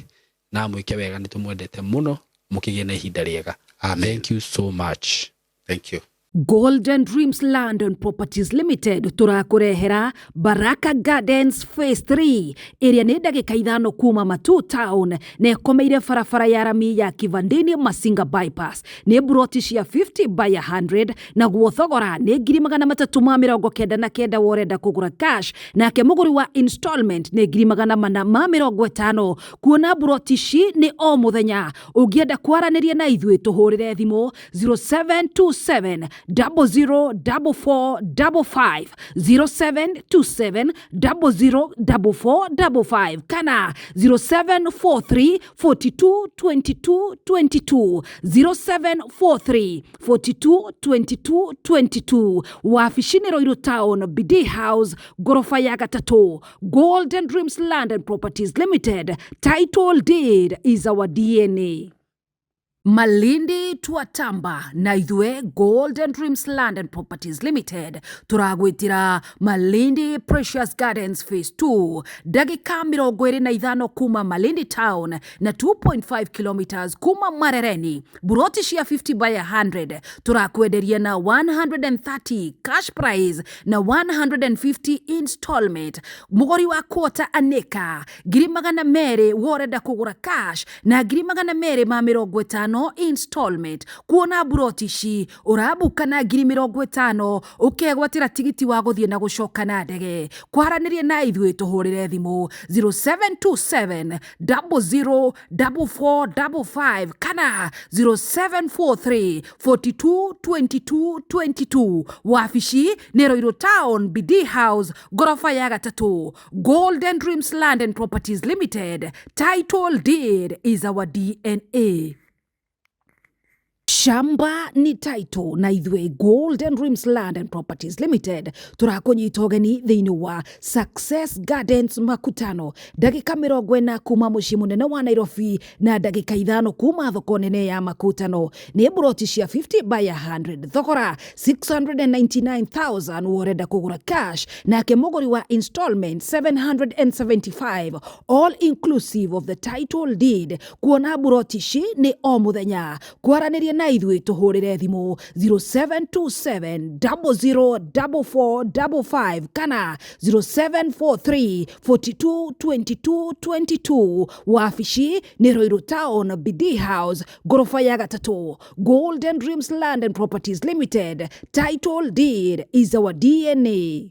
na amwĩke wega. Nĩ tũmwendete mũno, mũkĩgĩe na ihinda rĩega. Amen. Thank you so much. Thank you. Golden Dreams Land and Properties Limited tũrakũrehera Baraka Gardens Phase 3, ĩrĩa nĩ ndagĩka 5 kuma Matu Town na ĩkomeire barabara ya rami ya Kivandini Masinga Bypass. Nĩ buroti cia 50 by 100, naguo thogora nĩ 399,000 worenda kũgũra cash, nake mũgũri wa installment nĩ 450,000. Kuona buroti ici nĩ o mũthenya. Ũngĩenda kwaranĩria na ithuĩ, tũhũrĩre thimũ 0727 004455, 0727 004455 kana 0743 42 22 22, 0743 42 22 22. Wabici nĩ Ruiru Town, BD House, ngoroba ya gatatũ. Golden Dreams Land and Properties Limited, title deed is our DNA. Malindi twatamba na ithuĩ Golden Dreams Land and Properties Limited tũragwĩtĩra Malindi Precious Gardens Phase 2, ndagĩka 25 kuma Malindi Town na 2.5 kilometers kuma Marereni. Buroti cia 50 by 100 tũrakwenderia na 130 cash price na 150 installment. Mũgũri wa quarter anĩka 200,000 worenda kũgũra cash na 250,000 installment. Kuona buroti ici, ũrambuka na 50,000 ũkegwatĩra tigiti wa gũthiĩ na gũcoka na ndege. Kwaranĩria na ithuĩ, tũhũrĩre thimũ 0727 004455 kana 0743 42 22 22. Wabici nĩ Ruiru Town, BD House, ngoroba ya gatatũ. Golden Dreams Land and Properties Limited, title deed is our DNA. Shamba ni title na ithuĩ Golden Dreams Land and Properties Limited tũrakũnyita ũgeni thĩinĩ wa Success Gardens Makutano, ndagĩka 40 kuma mũciĩ mũnene wa Nairobi na ndagĩka 5 kuma thoko nene ya Makutano. Nĩ buroti cia 50 by 100, thogora 699,000 worenda kũgũra cash, nake mũgũri wa installment 775, all inclusive of the title deed. Kuona buroti ici nĩ o mũthenya. Kwaranĩria na ithuĩ, tũhũrĩre thimũ 0727 004455 kana 0743 42 22 22. Wabici nĩ Ruiru Town, BD House, ngoroba ya gatatũ. Golden Dreams Land and Properties Limited, title deed is our DNA.